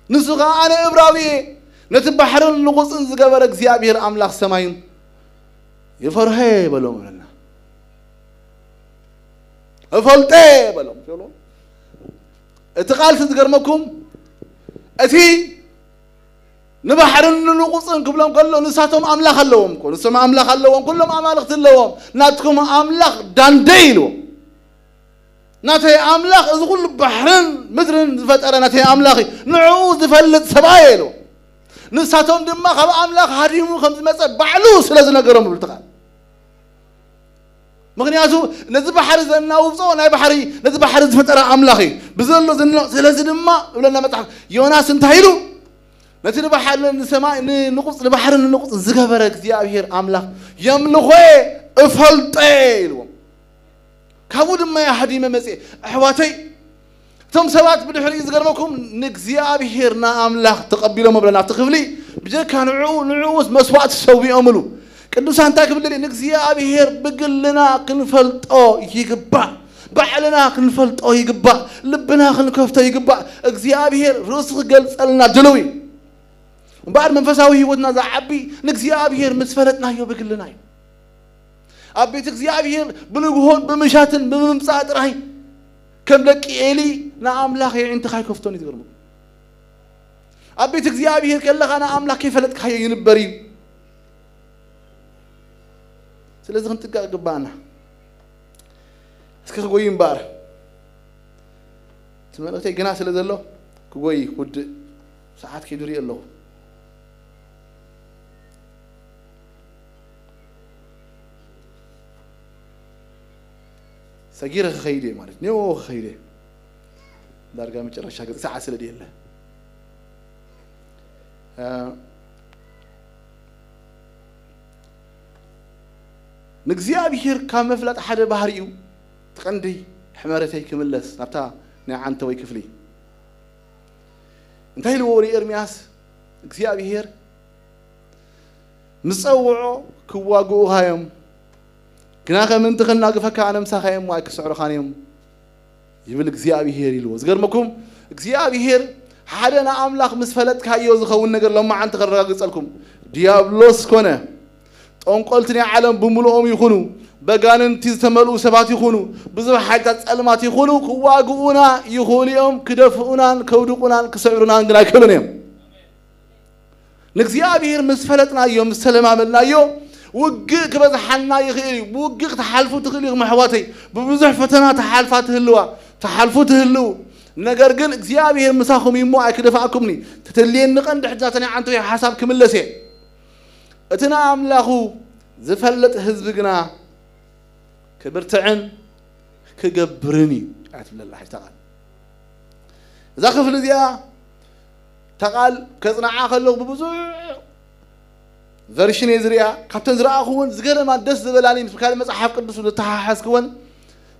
ንሱ ኸኣ፣ "ኣነ እብራዊ እየ፣ ነቲ ባሕርን ንቑጽን ዝገበረ እግዚኣብሔር ኣምላኽ ሰማይን ይፈርሆ እየ" በሎም። በለና፣ "እፈልጦ እየ" በሎም። እቲ ቃል እቲ ዝገርመኩም፣ እቲ ንባሕርን ንንቑጽን ክብሎም ከሎ፣ ንሳቶም ኣምላኽ ኣለዎም እኮ፣ ንሶም ኣምላኽ ኣለዎም፣ ኩሎም ኣማልኽቲ ኣለዎም፣ ናትኩም ኣምላኽ ዳንደይ ኢልዎም። ናተይ ኣምላኽ እዚ ኩሉ ባሕርን ምድርን ዝፈጠረ ናተይ ኣምላኽ እዩ። ንዕኡ ዝፈልጥ ሰብኣይ ኢሉ። ንሳቶም ድማ ካብ ኣምላኽ ሃዲሙ ከም ዝመጸ ባዕሉ ስለ ዝነገሮም ይብል እቲ ቃል። ምኽንያቱ ነዚ ባሕሪ ዘናውጾ ናይ ባሕሪ፣ ነዚ ባሕሪ ዝፈጠረ ኣምላኽ እዩ። ብዘሎ ዝና-፣ ስለዚ ድማ እብለና መጽሓፍ ዮናስ እንታይ ኢሉ? ነቲ ንባሕሪ ንሰማይ ንንቁጽ ንባሕሪ ንንቁጽ ዝገበረ እግዚኣብሔር ኣምላኽ የምልኾ እየ፣ እፈልጦ እየ ኢልዎም። ካብኡ ድማ እየ ሃዲመ መጽየ። ኣሕዋተይ፣ እቶም ሰባት ብድሕሪኡ ዝገርመኩም ንእግዚኣብሔር ንኣምላኽ ተቐቢሎሞ ብለና ኣብቲ ክፍሊ፣ ብጀካ ንዕኡ፣ ንዕኡስ መስዋዕቲ ሰዊኦምሉ። ቅዱሳን እንታይ ክብል ደልየ? ንእግዚኣብሔር ብግልና ክንፈልጦ ይግባእ። ባዕልና ክንፈልጦ ይግባእ። ልብና ክንከፍቶ ይግባእ። እግዚኣብሔር ርእሱ ክገልጸልና ድልው እዩ። እምበኣር መንፈሳዊ ህይወትና ዝዓቢ ንእግዚኣብሔር ምስ ፈለጥናዮ ብግልና እዩ። ኣብ ቤት እግዚኣብሔር ብንግሆን ብምሻትን ብምምጻእ ጥራይ ከም ደቂ ኤሊ ንኣምላኽ የዒንትኻ ይከፍቶን እዩ። ዝገርመኩም፣ ኣብ ቤት እግዚኣብሔር ከለኻ ንኣምላኽ ከይፈለጥካዮ ይንበር እዩ። ስለዚ ክንጥንቀቕ ይግባኣና። እስኪ ክጎይ እምበኣር፣ እቲ መልእኽተይ ግና ስለ ዘሎ ክጎይ ውድእ፣ ሰዓት ከይዱ ርኢ ኣለኹ። ሰጊረ ክኸይድ እየ ማለት፣ ኔዎ ክኸይድ እየ። ዳርጋ መጨረሻ ገጽ ሰዓት ስለ ድየለ፣ እ፣ ንእግዚኣብሔር ካብ ምፍላጥ ሓደ ባህሪኡ፣ እቲ ቀንዲ ሕመረተይ ክምለስ ናብታ ናይ ዓንተወይ ክፍሊ። እንታይ ኢልዎ ንኤርምያስ እግዚኣብሔር? ምስ ጸውዖ ክዋግኡኻ እዮም፣ ግናኸ ምእንቲ ከናግፈካ ኣነ ምሳኻ እየ እሞ ኣይክስዕሩኻን እዮም ይብል እግዚኣብሔር ኢልዎ። ዝገርመኩም፣ እግዚኣብሔር ሓደ ንኣምላኽ ምስ ፈለጥካዮ ዝኸውን ነገር ሎማዓንቲ ከረጋግጸልኩም። ዲያብሎስ ኮነ፣ ጠንቆልቲ ናይ ዓለም ብምልኦም ይኹኑ፣ በጋንንቲ ዝተመልኡ ሰባት ይኹኑ፣ ብዙሕ ሓይልታት ጸልማት ይኹኑ፣ ክዋግኡና ይኽእሉ እዮም፣ ክደፍኡናን ከውድቑናን ክስዕሩናን ግን ኣይክእሉን እዮም። ንእግዚኣብሔር ምስ ፈለጥናዮ፣ ምስ ተለማመድናዮ፣ ውግእ ክበዝሓና ይኽእል እዩ። ብውግእ ክትሓልፉ ትኽእሉ ኢኹም ኣሕዋተይ። ብብዙሕ ፈተና ትሓልፋ ትህልዋ፣ ትሓልፉ ትህልው። ነገር ግን እግዚኣብሔር ምሳኹም እዩ እሞ ኣይክደፍኣኩምኒ። ተተልየኒ ቀንዲ ሕጃተ ናይ ዓንተወይ ሓሳብ ክምለስ እየ። እቲ ንኣምላኹ ዝፈልጥ ህዝቢ ግና ክብርትዕን ክገብርን እዩ እያ ትብለላ ሕጂ እታ ቃል። እዛ ክፍሊ እዚኣ፣ እታ ቃል ከጽንዓ ከለኹ ብብዙሕ ቨርሽን እየ ዝሪኣ። ካብተን ዝረኣኹወን ዝገረማ ደስ ዝበላኒ ምስ ካልእ መጽሓፍ ቅዱስ ዝተሓሓዝክወን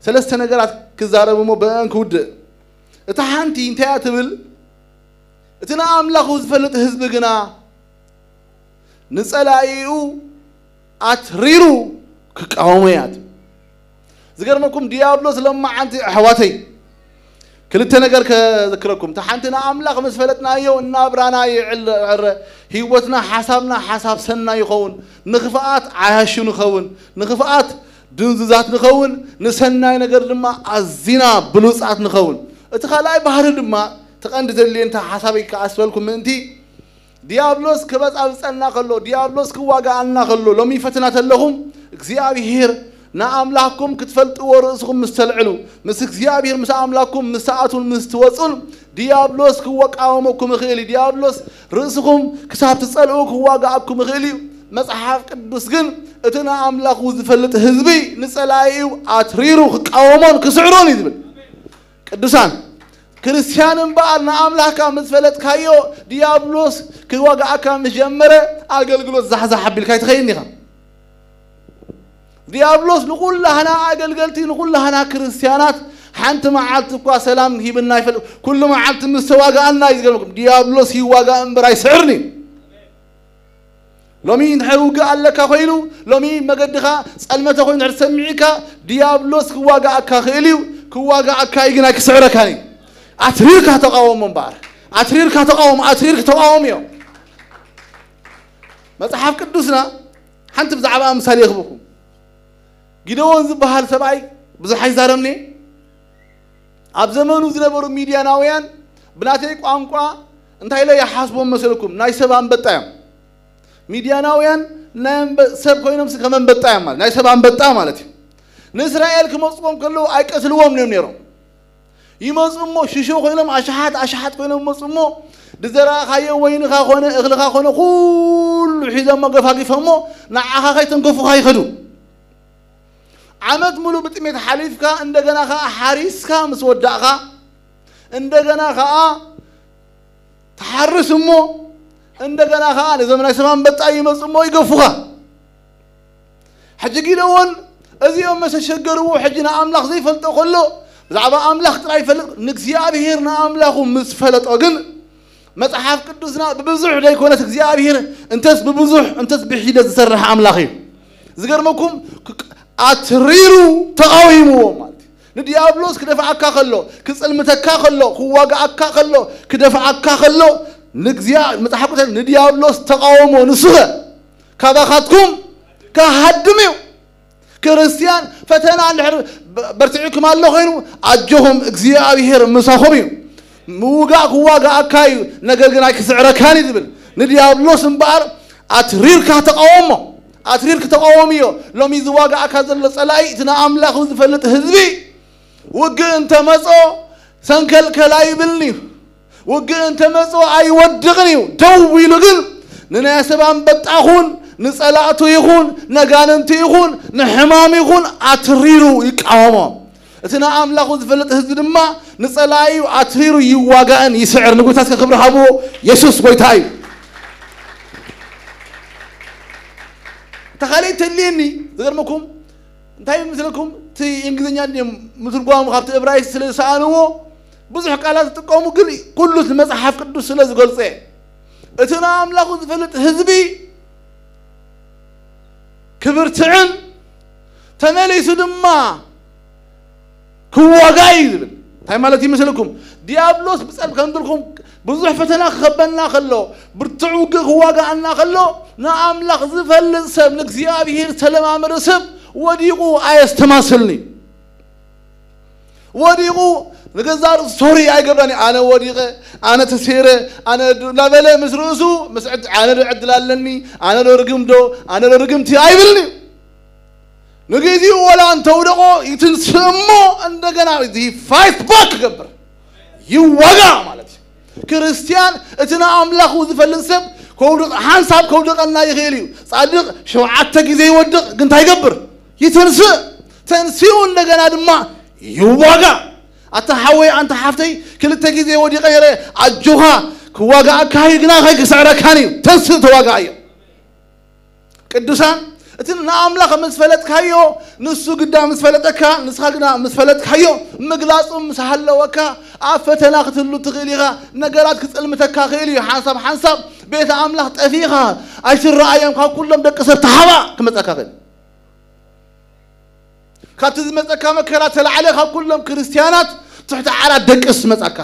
ሰለስተ ነገራት ክዛረብ እሞ ብአን ክውድእ። እታ ሓንቲ እንታይ እያ ትብል? እቲ ንኣምላኹ ዝፈልጥ ህዝቢ ግና ንጸላኢኡ ኣትሪሩ ክቃወሞ እያ ትብል። ዝገርመኩም፣ ዲያብሎስ ሎማዓንቲ ኣሕዋተይ ክልተ ነገር ከዘክረኩም። እታ ሓንቲ ንኣምላኽ ምስ ፈለጥናዮ እናብራና ይዕረ፣ ህይወትና፣ ሓሳብና ሓሳብ ሰናይ ይኸውን፣ ንኽፍኣት ዓያሹ ንኸውን፣ ንኽፍኣት ድንዙዛት ንኸውን፣ ንሰናይ ነገር ድማ ኣዚና ብሉጻት ንኸውን። እቲ ካልኣይ ባህሪ ድማ፣ እቲ ቀንዲ ዘድልየኒ ሓሳበይ ክኣስበልኩም ምእንቲ፣ ዲያብሎስ ክበጻብጸና ከሎ፣ ዲያብሎስ ክዋጋኣና ከሎ፣ ሎሚ ፈተና ተለኹም፣ እግዚኣብሔር ንኣምላኽኩም ክትፈልጥዎ ርእስኹም ምስ ተልዕሉ፣ ምስ እግዚኣብሔር፣ ምስ ኣምላኽኩም ምስ ትኣትዉን ምስ ትወጹን፣ ዲያብሎስ ክወቃወመኩም ይኽእል እዩ። ዲያብሎስ ርእስኹም ክሳብ ትጸልኡ ክዋጋኣኩም ይኽእል እዩ። መጽሓፍ ቅዱስ ግን፣ እቲ ንኣምላኹ ዝፈልጥ ህዝቢ ንጸላኢኡ ኣትሪሩ ክቃወሞን ክስዕሮን እዩ ዝብል። ቅዱሳን፣ ክርስትያን እምበኣር ንኣምላኽካ ምስ ፈለጥካዮ፣ ዲያብሎስ ክዋግኣካ ምስ ጀመረ፣ ኣገልግሎት ዛሕዛሕ ኣቢልካ ኣይትኸይድን ኢኻ። ዲያብሎስ ንኹላህና ኣገልገልቲ፣ ንኹላህና ክርስትያናት፣ ሓንቲ መዓልቲ እኳ ሰላም ሂብና ኣይፈልጥ። ኩሉ መዓልቲ ምስ ተዋግኣና እዩ። ዝገርመኩም፣ ዲያብሎስ ይዋጋእ እምበር ኣይስዕርን እዩ። ሎሚ እንድሕር ውግእ ኣለካ ኮይኑ፣ ሎሚ መገድኻ ጸልመተ ኮይኑ እንድሕር ሰሚዕካ፣ ዲያብሎስ ክዋጋኣካ ክእል እዩ፣ ክዋጋኣካ እዩ፣ ግን ኣይክስዕረካን እዩ። ኣትሪርካ ተቃወሞ እምበኣር። ኣትሪርካ ተቃወሞ፣ ኣትሪርካ ተቃወሞ እዮም። መጽሓፍ ቅዱስና ሓንቲ ብዛዕባ ምሳሌ የኽብኩም። ጊደዎን ዝበሃል ሰብኣይ ብዙሕ ኣይዛረብን እየ። ኣብ ዘመኑ ዝነበሩ ሚድያናውያን ብናተይ ቋንቋ እንታይ ኢለ ይሓስቦም መሰልኩም? ናይ ሰብ ኣንበጣ እዮም። ሚድያናውያን ናይ ኣንበ-፣ ሰብ ኮይኖም ስ-፣ ከም ኣንበጣ እዮም ማለት፣ ናይ ሰብ ኣንበጣ ማለት እዩ። ንእስራኤል ክመጽዎም ከለዉ ኣይቀትልዎም እዮም ነይሮም። ይመጹ እሞ ሽሾ ኮይኖም ኣሽሓት ኣሽሓት ኮይኖም ይመጹ እሞ፣ ዝዘራእኻዮ ወይንኻ ኮነ እኽልኻ ኮነ ኩሉ ሒዞሞ ገፋጊፎሞ ንዓኻ ከይተንከፉኻ ይኸዱ። ዓመት ሙሉ ብጥሜት ሓሊፍካ፣ እንደገና ኸኣ ሓሪስካ ምስ ወዳእኻ፣ እንደገና ኸኣ ትሓርስ እሞ፣ እንደገና ኸኣ ነዞም ናይ ሰብ ኣንበጣ ይመጹ እሞ ይገፉኻ። ሕጂ ጊደዎን እዚኦም መሰ ሸገርዎ፣ ሕጂ ንኣምላኽ ዘይፈልጦ ከሎ፣ ብዛዕባ ኣምላኽ ጥራይ ይፈልጥ። ንእግዚኣብሔር ንኣምላኹ ምስ ፈለጦ ግን፣ መጽሓፍ ቅዱስና ብብዙሕ ዘይኮነስ እግዚኣብሔር እንተስ ብብዙሕ እንተስ ብሒደት ዝሰርሕ ኣምላኽ እዩ። ዝገርመኩም፣ ክ-፣ ኣትሪሩ ተቓዊምዎ ማለት እዩ። ንዲያብሎስ ክደፍኣካ ከሎ፣ ክጽልምተካ ከሎ፣ ክዋግኣካ ከሎ፣ ክደፍኣካ ከሎ፣ ንግዚኣ መጽሓፍ ቅዱስ ንዲያብሎስ ተቃውሞ፣ ንሱ ኸ ካባኻትኩም ክሃድም እዩ። ክርስትያን ፈተና እንድሕር በ-፣ በርቲዑኩም ኣሎ ኮይኑ፣ ኣጆኹም፣ እግዚኣብሔር ምሳኹም እዩ። ምውጋእ ክዋጋኣካ እዩ፣ ነገር ግን ኣይክስዕረካን እዩ ዝብል። ንዲያብሎስ እምበኣር ኣትሪርካ ተቃወሞ። ኣትሪርክ ተቃወምዮ። ሎሚ ዝዋጋኣካ ዘሎ ጸላኢ እቲ ንኣምላኹ ዝፈልጥ ህዝቢ፣ ውግእ እንተመጾ ሰንከልከል ኣይብልን እዩ። ውግእ እንተመጾ ኣይወድቕን እዩ። ደው ኢሉ ግን ንናይ ሰብ ኣንበጣ ይኹን፣ ንጸላእቱ ይኹን፣ ነጋንንቲ ይኹን፣ ንሕማም ይኹን ኣትሪሩ ይቃወሞ። እቲ ንኣምላኹ ዝፈልጥ ህዝቢ ድማ ንጸላኢኡ ኣትሪሩ ይዋጋእን ይስዕር። ንጎይታ እስከ ክብሪ ሃብዎ። የሱስ ጎይታ እዩ። ተኻሊእ ተልየኒ ዝገርመኩም እንታይ ምስለኩም፣ እቲ እንግሊዝኛ ድዮም ምትርጓሙ ካብቲ እብራይስጥ ስለ ዝሰኣንዎ ብዙሕ ቃላት ዝጥቀሙ፣ ግን ኩሉ እቲ መጽሓፍ ቅዱስ ስለ ዝገልጾ እየ። እቲ ንኣምላኹ ዝፈልጥ ህዝቢ ክብርትዕን ተመሊሱ ድማ ክዋጋ እዩ ዝብል። እንታይ ማለት ይመስለኩም? ዲያብሎስ ብጸል ከም ድልኩም ብዙሕ ፈተና ክኸበና ከሎ፣ ብርቱዕ ውግእ ክዋጋኣና ከሎ፣ ንኣምላኽ ዝፈልጥ ሰብ፣ ንእግዚኣብሔር ዝተለማመደ ሰብ ወዲቑ ኣየስተማስልን እዩ። ወዲቑ ንገዛ ርእሱ ሶሪ ኣይገብራን እዩ። ኣነ ወዲቐ፣ ኣነ ተሰይረ፣ ኣነ ዱ-፣ እናበለ ምስ ርእሱ፣ ምስ ዕድ-፣ ኣነ ዶ ዕድል ኣለኒ፣ ኣነ ዶ ርግም ዶ፣ ኣነ ዶ ርግምቲ ኣይብልን እዩ። ንግዜኡ ወላ እንተውደቆ ይትንስእ እሞ እንደገና ፋይት ባክ ክገብር ይዋጋ ማለት እዩ። ክርስትያን እቲ ንኣምላኹ ዝፈልጥ ሰብ ከውድቕ፣ ሓንሳብ ከውድቐና ይኽእል እዩ። ጻድቕ ሸውዓተ ግዜ ይወድቕ፣ ግን እንታይ ይገብር? ይትንስእ። ተንሲኡ እንደገና ድማ ይዋጋ። ኣታ ሓወይ፣ ኣንታ ሓፍተይ፣ ክልተ ግዜ ወዲቐ ነይረ፣ ኣጆኻ፣ ክዋጋኣካ እዩ፣ ግና ከይክስዕረካን እዩ። ተንስእ፣ ተዋጋኣዮ። ቅዱሳን፣ እቲ ንኣምላኽ ምስ ፈለጥካዮ፣ ንሱ ግዳ ምስ ፈለጠካ፣ ንስኻ ግዳ ምስ ፈለጥካዮ፣ ምግላጹ ምስ ሃለወካ፣ ኣብ ፈተና ክትህሉ ትኽእል ኢኻ። ነገራት ክጽልምተካ ክእል እዩ። ሓንሳብ ሓንሳብ ቤት ኣምላኽ ጠፊእኻ፣ ኣይትረኣዮም፣ ካብ ኩሎም ደቂ ሰብ ተሓባእ ክመጸካ ክእል። ካብቲ ዝመጸካ መከራ ተላዕለ፣ ካብ ኩሎም ክርስትያናት ትሕቲ ዓራት ደቅስ መጸካ።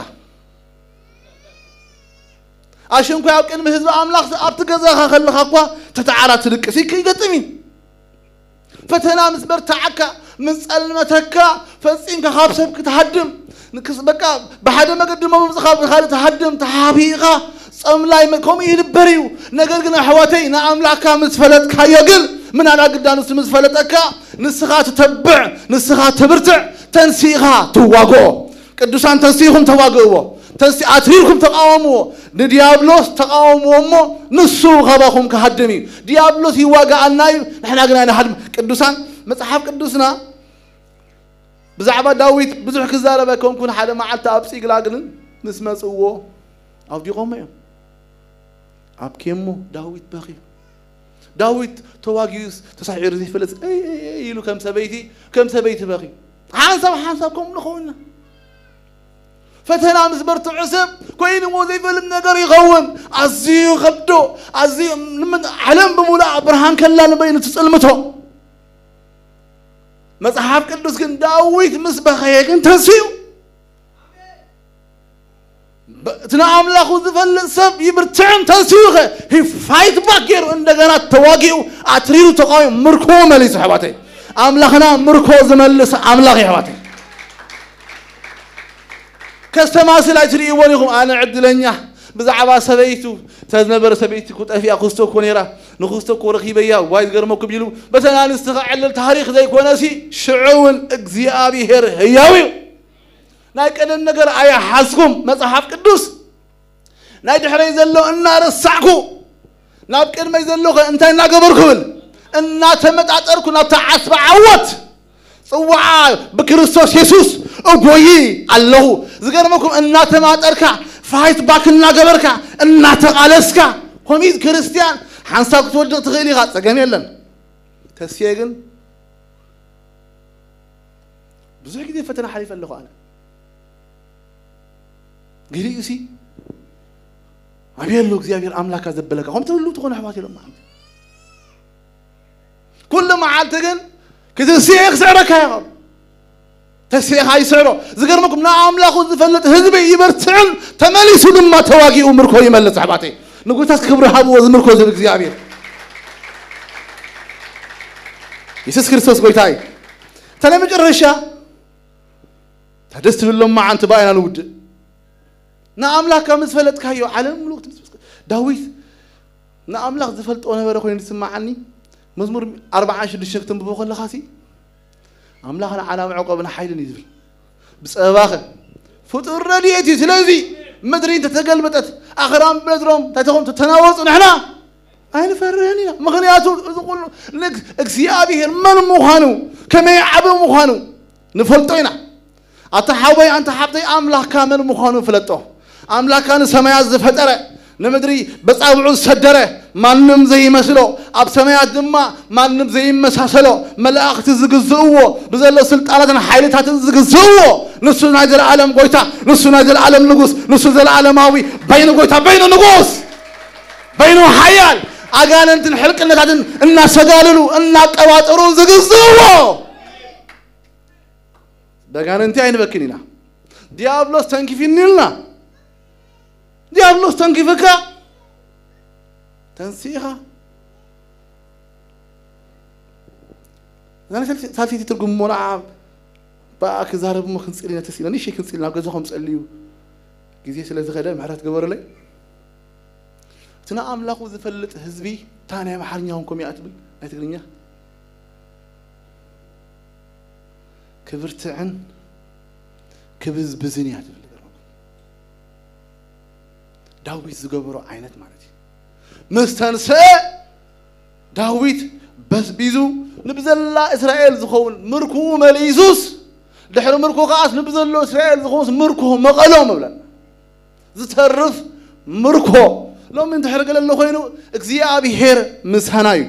ኣሽንኳይ ኣብ ቅድሚ ህዝቢ ኣምላኽ ኣብቲ ገዛኻ ከለኻ እኳ ትሕቲ ዓራት ትድቅስ ይክ-፣ ይገጥም እዩ። ፈተና ምስ በርትዓካ፣ ምስ ጸልመተካ፣ ፈጺምካ ካብ ሰብ ክትሃድም፣ ንክስ-፣ በቃ ብሓደ መገዲ መምጽኻ ብኻልእ ትሃድም፣ ተሓቢእኻ፣ ጸምላይ መ-፣ ከምኡ ይድበር እዩ። ነገር ግን ኣሕዋተይ፣ ንኣምላኽካ ምስ ፈለጥካዮ ግን፣ ምናልባት ግዳ ንሱ ምስ ፈለጠካ፣ ንስኻ ትተብዕ፣ ንስኻ ትብርትዕ፣ ተንሲእኻ ትዋግኦ። ቅዱሳን ተንሲእኹም ተዋግእዎ። ተንሲ-፣ ኣትሪርኩም ተቃወምዎ። ንዲያብሎስ ተቃወምዎ እሞ ንሱ ካባኹም ክሃድም እዩ። ዲያብሎስ ይዋጋኣና እዩ፣ ንሕና ግን ኣይንሃድም። ቅዱሳን መጽሓፍ ቅዱስና ብዛዕባ ዳዊት ብዙሕ ክዛረብ ኣይኮንኩን። ሓደ መዓልቲ ኣብ ጺግላግን ምስ መጽእዎ ኣውዲቖሞ እዮም። ኣብ ኬሞ ዳዊት በኺዩ። ዳዊት ተዋጊኡስ ተሳዒሩ ዘይፈልጥ፣ "እይ፣ እይ፣ እይ" ኢሉ ከም ሰበይቲ፣ ከም ሰበይቲ በኺዩ። ሓንሳብ፣ ሓንሳብ ከምኡ ንኸውንና። ፈተና ምስ በርትዑ ሰብ ኮይንዎ ዘይፈልጥ ነገር ይኸውን። ኣዝዩ ከብዶ፣ ኣዝዩ ንምን-፣ ዓለም ብምሉኣ ብርሃን ከላ ንበይኑ ትጽልምቶ። መጽሓፍ ቅዱስ ግን ዳዊት ምስ በኸየ ግን ተንስኡ። በ-፣ እቲ ንኣምላኹ ዝፈልጥ ሰብ ይብርትዕን ተንስኡ ኸ፣ ፋይት ባክ ገይሩ እንደገና ተዋጊኡ ኣትሪሩ ተቃዊሙ ምርኮ መሊሱ። ኣሕዋተይ፣ ኣምላኽና ምርኮ ዝመልስ ኣምላኽ እዩ። ኣሕዋተይ፣ ከስተማስል ኣይትርእይዎን ኢኹም። ኣነ ዕድለኛ፣ ብዛዕባ ሰበይቱ፣ እታ ዝነበረ ሰበይቲ እኮ ጠፊኣ ክስቶ እኮ ነይራ፣ ንክስቶ እኮ ረኺበያ፣ ዋይ ዝገርመኩም ኢሉ በተን ኣንስቲ ከዕልል ታሪኽ ዘይኮነሲ፣ ሽዑ እውን እግዚኣብሔር ህያው እዩ። ናይ ቀደም ነገር ኣይሓዝኩም። መጽሓፍ ቅዱስ ናይ ድሕረይ ዘሎ እናረሳዕኩ ናብ ቅድመይ ዘሎ ከ እንታይ እናገበርኩ ብል? እናተመጣጠርኩ ናብታ ዓስባ ዓወት ጽዋዓ ብክርስቶስ የሱስ እጎይ ኣለኹ። ዝገርመኩም እናተማጠርካ ፋይት ባክ እናገበርካ እናተቓለስካ ኮሚት ክርስቲያን ሓንሳብ ክትወድቕ ትኽእል ኢኻ፣ ጸገም የለን። ተስየ ግን ብዙሕ ግዜ ፈተና ሓሊፈ ኣለኹ ኣነ። ገሊኡ ሲ ኣበይ ኣሎ እግዚኣብሔር ኣምላካ ዘበለካ ከም ትብሉ ትኾኑ ኣሕዋት ኢሎም ማለት ኩሉ መዓልቲ ግን ክትስኤ ክስዕረካ ይኸም ተስፌኻ ይስዕሮ። ዝገርመኩም፣ ንኣምላኹ ዝፈልጥ ህዝቢ ይበርትዕን ተመሊሱ ድማ ተዋጊኡ ምርኮ ይመልስ። ኣሕዋተይ፣ ንጎይታስ ክብሪ ሃብዎ፣ ዝምርኮ ዝብ እግዚኣብሔር። የሱስ ክርስቶስ ጎይታ እዩ። እታ ናይ መጨረሻ፣ እታ ደስ ትብል ሎማዓንቲ ብኣይና ንውድእ። ንኣምላኽካ ምስ ፈለጥካዮ፣ ዓለም ምሉእ ክትምስ-፣ ዳዊት ንኣምላኽ ዝፈልጦ ነበረ ኮይኑ ዝስምዓኒ። መዝሙር ኣርብዓን ሽዱሽተን ክትንብቦ ከለኻሲ፣ ኣምላኽ ንዓና መዕቆብን ሓይልን እዩ ዝብል። ብጸባኸ ፍጡር ረድኤት እዩ። ስለዚ ምድሪ እንተተገልበጠት፣ ኣኽራን በድሮም እንታይ ተኾኑ ተተናወጹ፣ ንሕና ኣይንፈርህን ኢና። ምኽንያቱ እዚ ኩሉ ንግ-፣ እግዚኣብሔር መን ምዃኑ፣ ከመይ ዓቢ ምዃኑ ንፈልጦ ኢና። ኣታ ሓወይ፣ ኣንታ ሓብተይ፣ ኣምላኽካ መን ምዃኑ ፍለጦ። ኣምላኽካ ንሰማያት ዝፈጠረ፣ ንምድሪ በጻብዑ ዝሰደረ፣ ማንም ዘይመስሎ፣ ኣብ ሰማያት ድማ ማንም ዘይመሳሰሎ፣ መላእኽቲ ዝግዝእዎ፣ ብዘሎ ስልጣናትን ሓይልታትን ዝግዝእዎ፣ ንሱ ናይ ዘለኣለም ጎይታ፣ ንሱ ናይ ዘለኣለም ንጉስ፣ ንሱ ዘለኣለማዊ፣ በይኑ ጎይታ፣ በይኑ ንጉስ፣ በይኑ ሓያል፣ ኣጋንንትን ሕልቅነታትን እናሰጋልሉ እናቀባጠሩ ዝግዝእዎ። በጋንንቲ ኣይንበክን ኢና። ዲያብሎስ ተንኪፊኒ ኢልና። ዲያብሎስ ተንኪፍካ ተንሲእኻ። እዛ ናይ ሳልሰይቲ፣ ሳልሰይቲ ትርጉም እሞ ንዓ ብኣ ክዛረብ እሞ ክንጽሊ ኢና ተሲእና። ንእሽተይ ክንጽሊ ናብ ገዛኹም ጸልዩ። ግዜ ስለ ዝኸደ ምሕረት ግበሩለይ። እቲ ንኣምላኹ ዝፈልጥ ህዝቢ፣ እታ ናይ ኣምሓርኛ እውን ከምኡ እያ ትብል፣ ናይ ትግርኛ። ክብርትዕን ክብዝብዝን እያ ትብል። ዝገርመኩም፣ ዳዊት ዝገበሮ ዓይነት ማለት እዩ። ምስ ተንስአ፣ ዳዊት በዝቢዙ ንብዘላ እስራኤል ዝኸውን ምርኩኡ መሊሱስ፣ ድሕሪ ምርኮ ከዓስ ንብዘሎ እስራኤል ዝኸውንስ ምርኮ መቐሎም እብለና። ዝተርፍ ምርኮ። ሎሚ እንድሕር ገለ ኣሎ ኮይኑ፣ እግዚኣብሔር ምሳና እዩ።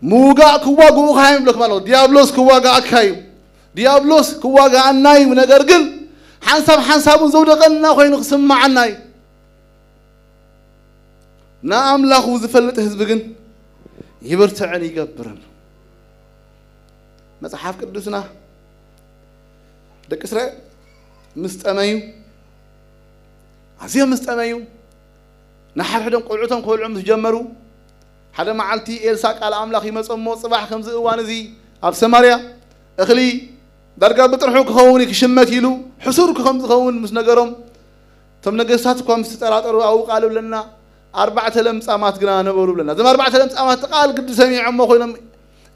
ምውጋእ ክዋግኡኻ እዮም ይብለኩም ኣለኹ። ዲያብሎስ ክዋግኣካ እዩ። ዲያብሎስ ክዋግኣና እዩ። ነገር ግን ሓንሳብ ሓንሳቡ ዘውደቐና ኮይኑ ክስምዓና እዩ። ንኣምላኹ ዝፈልጥ ህዝቢ ግን ይብርትዕን ይገብርን። መጽሓፍ ቅዱስና ደቂ እስራኤል ምስ ጠመዩ፣ ኣዝዮም ምስ ጠመዩ፣ ንሓድሕዶም ቆልዑቶም ክበልዑ ምስ ጀመሩ፣ ሓደ መዓልቲ ኤልሳዕ ቃል ኣምላኽ ይመጾ እሞ፣ ጽባሕ ከምዚ እዋን እዚ ኣብ ሰማርያ እኽሊ ዳርጋ ብጥርሑ ክኸውን እዩ ክሽመት ኢሉ፣ ሕሱር ከም ዝኸውን ምስ ነገሮም፣ እቶም ነገስታት እኳ ምስ ተጠራጠሩ፣ ኣብኡ ቃል ብለና፣ ኣርባዕተ ለምጻማት ግና ነበሩ ብለና። እዞም ኣርባዕተ ለምጻማት ቃል ግዲ ሰሚዖሞ ኮይኖም፣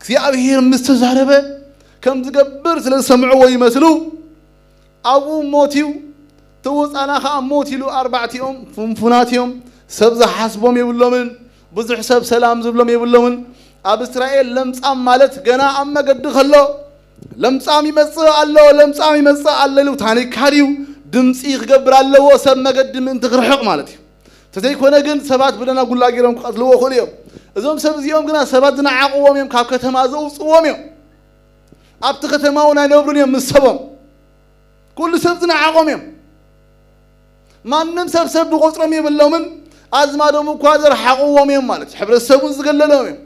እግዚኣብሔር ምስ ተዛረበ ከም ዝገብር ስለ ዝሰምዕዎ ይመስሉ፣ ኣብኡ ሞት እዩ፣ ትውጻና ከኣ ሞት ኢሉ፣ ኣርባዕቲኦም ፍንፉናት እዮም፣ ሰብ ዝሓስቦም የብሎምን፣ ብዙሕ ሰብ ሰላም ዝብሎም የብሎምን። ኣብ እስራኤል ለምጻም ማለት ገና ኣብ መገዲ ከሎ፣ ለምጻም ይመጽእ ኣሎ፣ ለምጻም ይመጽእ ኣሎ ኢሉ ታኒካ ድዩ? ድምጺ ክገብር ኣለዎ፣ ሰብ መገዲ ምእንቲ ክርሕቕ ማለት እዩ። እንተዘይኮነ ግን ሰባት ብደና ጉላ ገይሮም ክቐትልዎ ይኽእሉ እዮም። እዞም ሰብ እዚኦም ግና ሰባት ዝነዓቕዎም እዮም፣ ካብ ከተማ ዘውጽዎም እዮም። ኣብቲ ከተማ እውን ኣይነብሩን እዮም ምስ ሰቦም። ኩሉ ሰብ ዝነዓቖም እዮም። ማንም ሰብ ሰብ ዝቖጽሮም የብሎምን። ኣዝማዶም እኳ ዘርሓቕዎም እዮም ማለት እዩ። ሕብረተሰቡን ዝገለሎም እዮም።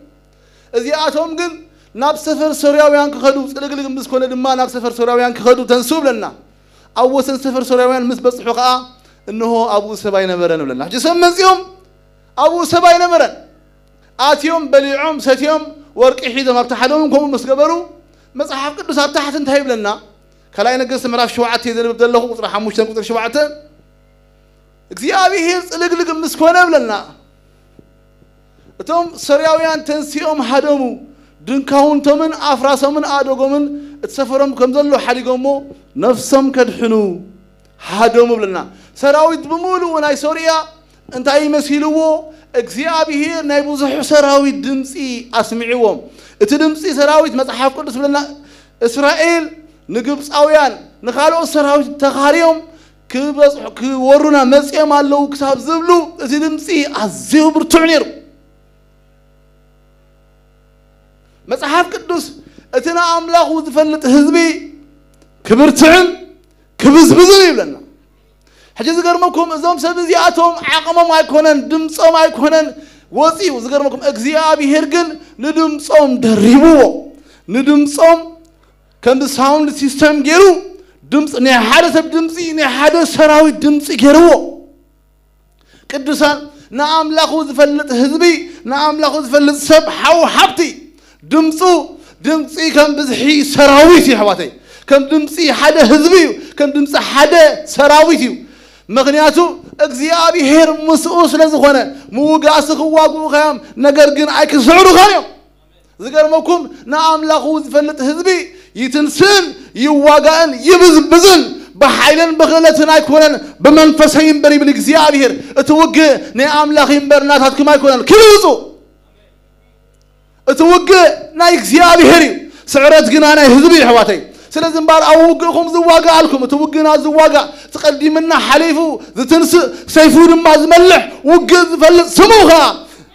እዚኣቶም ግን ናብ ሰፈር ሶርያውያን ክኸዱ፣ ጽልግልግ ምስ ኮነ ድማ ናብ ሰፈር ሶርያውያን ክኸዱ ተንስኡ ብለና። ኣብ ወሰን ሰፈር ሶርያውያን ምስ በጽሑ ከኣ፣ እንሆ ኣብኡ ሰብ ኣይነበረን ብለና። ሕጂ ሰብ መጺኦም ኣብኡ ሰብ ኣይነበረን። ኣትዮም፣ በሊዖም፣ ሰትዮም፣ ወርቂ ሒዞም ኣብቲ ሓደኦም ከምኡ ምስ ገበሩ፣ መጽሓፍ ቅዱስ ኣብ ታሕቲ እንታይ ይብለና? ካልኣይ ነገስት ምዕራፍ ሸውዓተ ዘንብብ ዘለኹ፣ ቁጽሪ ሓሙሽተ ቁጽሪ ሸውዓተ፣ እግዚኣብሄር ጽልግልግ ምስ ኮነ ብለና፣ እቶም ሶርያውያን ተንሲኦም ሃደሙ፣ ድንካውንቶምን ኣፍራሶምን ኣእደጎምን እቲ ሰፈሮም ከም ዘሎ ሓዲጎሞ፣ ነፍሶም ከድሕኑ ሃደሙ ብለና። ሰራዊት ብምሉኡ ናይ ሶርያ እንታይ መሲልዎ? እግዚኣብሄር ናይ ብዙሕ ሰራዊት ድምፂ ኣስሚዕዎም። እቲ ድምፂ ሰራዊት መፅሓፍ ቅዱስ ብለና፣ እስራኤል ንግብፃውያን ንኻልኦት ሰራዊት ተኻርዮም ክበፅሑ፣ ክወሩና መፅኦም ኣለዉ ክሳብ ዝብሉ እቲ ድምፂ ኣዝዩ ብርቱዕ ነይሩ። መፅሓፍ ቅዱስ እቲ ንኣምላኹ ዝፈልጥ ህዝቢ ክብርትዕን ክብዝብዝን ይብለና። ሕጂ ዝገርመኩም እዞም ሰብ እዚኣቶም ዓቕሞም ኣይኮነን፣ ድምፆም ኣይኮነን ወፂኡ። ዝገርመኩም እግዚኣብሄር ግን ንድምፆም ደሪብዎ፣ ንድምፆም ከም ሳውንድ ሲስተም ገይሩ ድምፂ ናይ ሓደ ሰብ ድምፂ ናይ ሓደ ሰራዊት ድምፂ ገይርዎ። ቅዱሳን፣ ንኣምላኹ ዝፈልጥ ህዝቢ፣ ንኣምላኹ ዝፈልጥ ሰብ ሓው ሓብቲ። ድምፁ ድምፂ ከም ብዝሒ ሰራዊት እዩ ኣሕዋተይ። ከም ድምፂ ሓደ ህዝቢ እዩ። ከም ድምፂ ሓደ ሰራዊት እዩ። ምኽንያቱ እግዚኣብሔር ምስኡ ስለ ዝኾነ፣ ምውጋእሲ ክዋግኡኻ እዮም፣ ነገር ግን ኣይክስዕሩኻን እዮም። ዝገርመኩም፣ ንኣምላኹ ዝፈልጥ ህዝቢ ይትንስእን ይዋጋእን ይብዝብዝን፣ ብሓይልን ብኽእለትን ኣይኮነን፣ ብመንፈሰይ እምበር ይብል እግዚኣብሔር። እቲ ውግእ ናይ ኣምላኽ እምበር ናታትኩም ኣይኮነን። ክልውፁ እቲ ውግእ ናይ እግዚኣብሔር እዩ። ስዕረት ግና ናይ ህዝቢ እዩ ኣሕዋተይ። ስለዚ እምበር ኣብ ውግእኹም ዝዋጋኣልኩም፣ እቲ ውግእና ዝዋጋእ፣ እቲ ቀዲምና ሓሊፉ ዝትንስእ፣ ሰይፉ ድማ ዝመልሕ፣ ውግእ ዝፈልጥ፣ ስሙ ኸዓ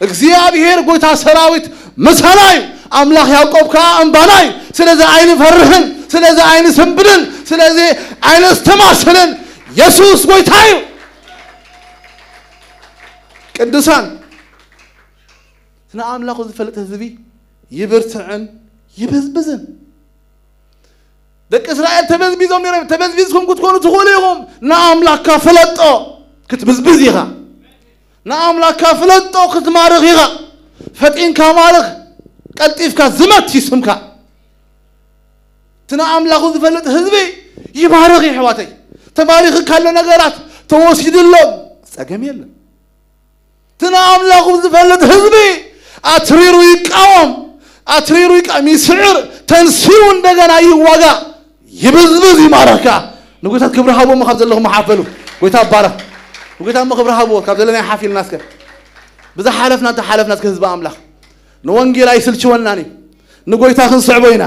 እግዚኣብሔር ጎይታ ሰራዊት ምሳና እዩ። ኣምላኽ ያዕቆብ ከኣ እምባና እዩ። ስለዚ ኣይንፈርሕን፣ ስለዚ ኣይንስንብድን፣ ስለዚ ኣይነስተማስልን። የሱስ ጎይታ እዩ። ቅዱሳን፣ ንኣምላኹ ዝፈልጥ ህዝቢ ይብርትዕን ይብዝብዝን። ደቂ እስራኤል ተበዝቢዞም ነይሮም። ተበዝቢዝኩም ክትኮኑ ትኽእሉ ኢኹም። ንኣምላኽካ ፍለጦ ክትብዝብዝ ኢኻ። ንኣምላኽካ ፍለጦ ክትማርኽ ኢኻ። ፈጢንካ ማርኽ፣ ቀልጢፍካ ዝመት ይስምካ። እቲ ንኣምላኹ ዝፈልጥ ህዝቢ ይማርኽ እዩ ኣሕዋተይ። ተማሪኽ ካሎ ነገራት ተወሲድሎ ጸገም የለን። እቲ ንኣምላኹ ዝፈልጥ ህዝቢ ኣትሪሩ ይቃወም፣ ኣትሪሩ ይቃወም፣ ይስዕር፣ ተንሲኡ እንደገና ይዋጋ፣ ይብዝብዝ፣ ይማረኽ ከኣ። ንጎይታ ክብሪ ሃብዎ እሞ ካብ ዘለኹም ሓፈሉ። ጎይታ ይባረኽ። ንጎይታ እሞ ክብሪ ሃብዎ ካብ ዘለና ሓፊልና እስከ። ብዝሓለፍና እንተሓለፍና እስከ ህዝቢ ኣምላኽ። ንወንጌል ኣይስልችወናን እዩ። ንጎይታ ክንስዕቦ ኢና።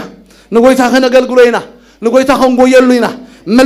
ንጎይታ ከነገልግሎ ኢና። ንጎይታ ከንጎየሉ ኢና። መሊስና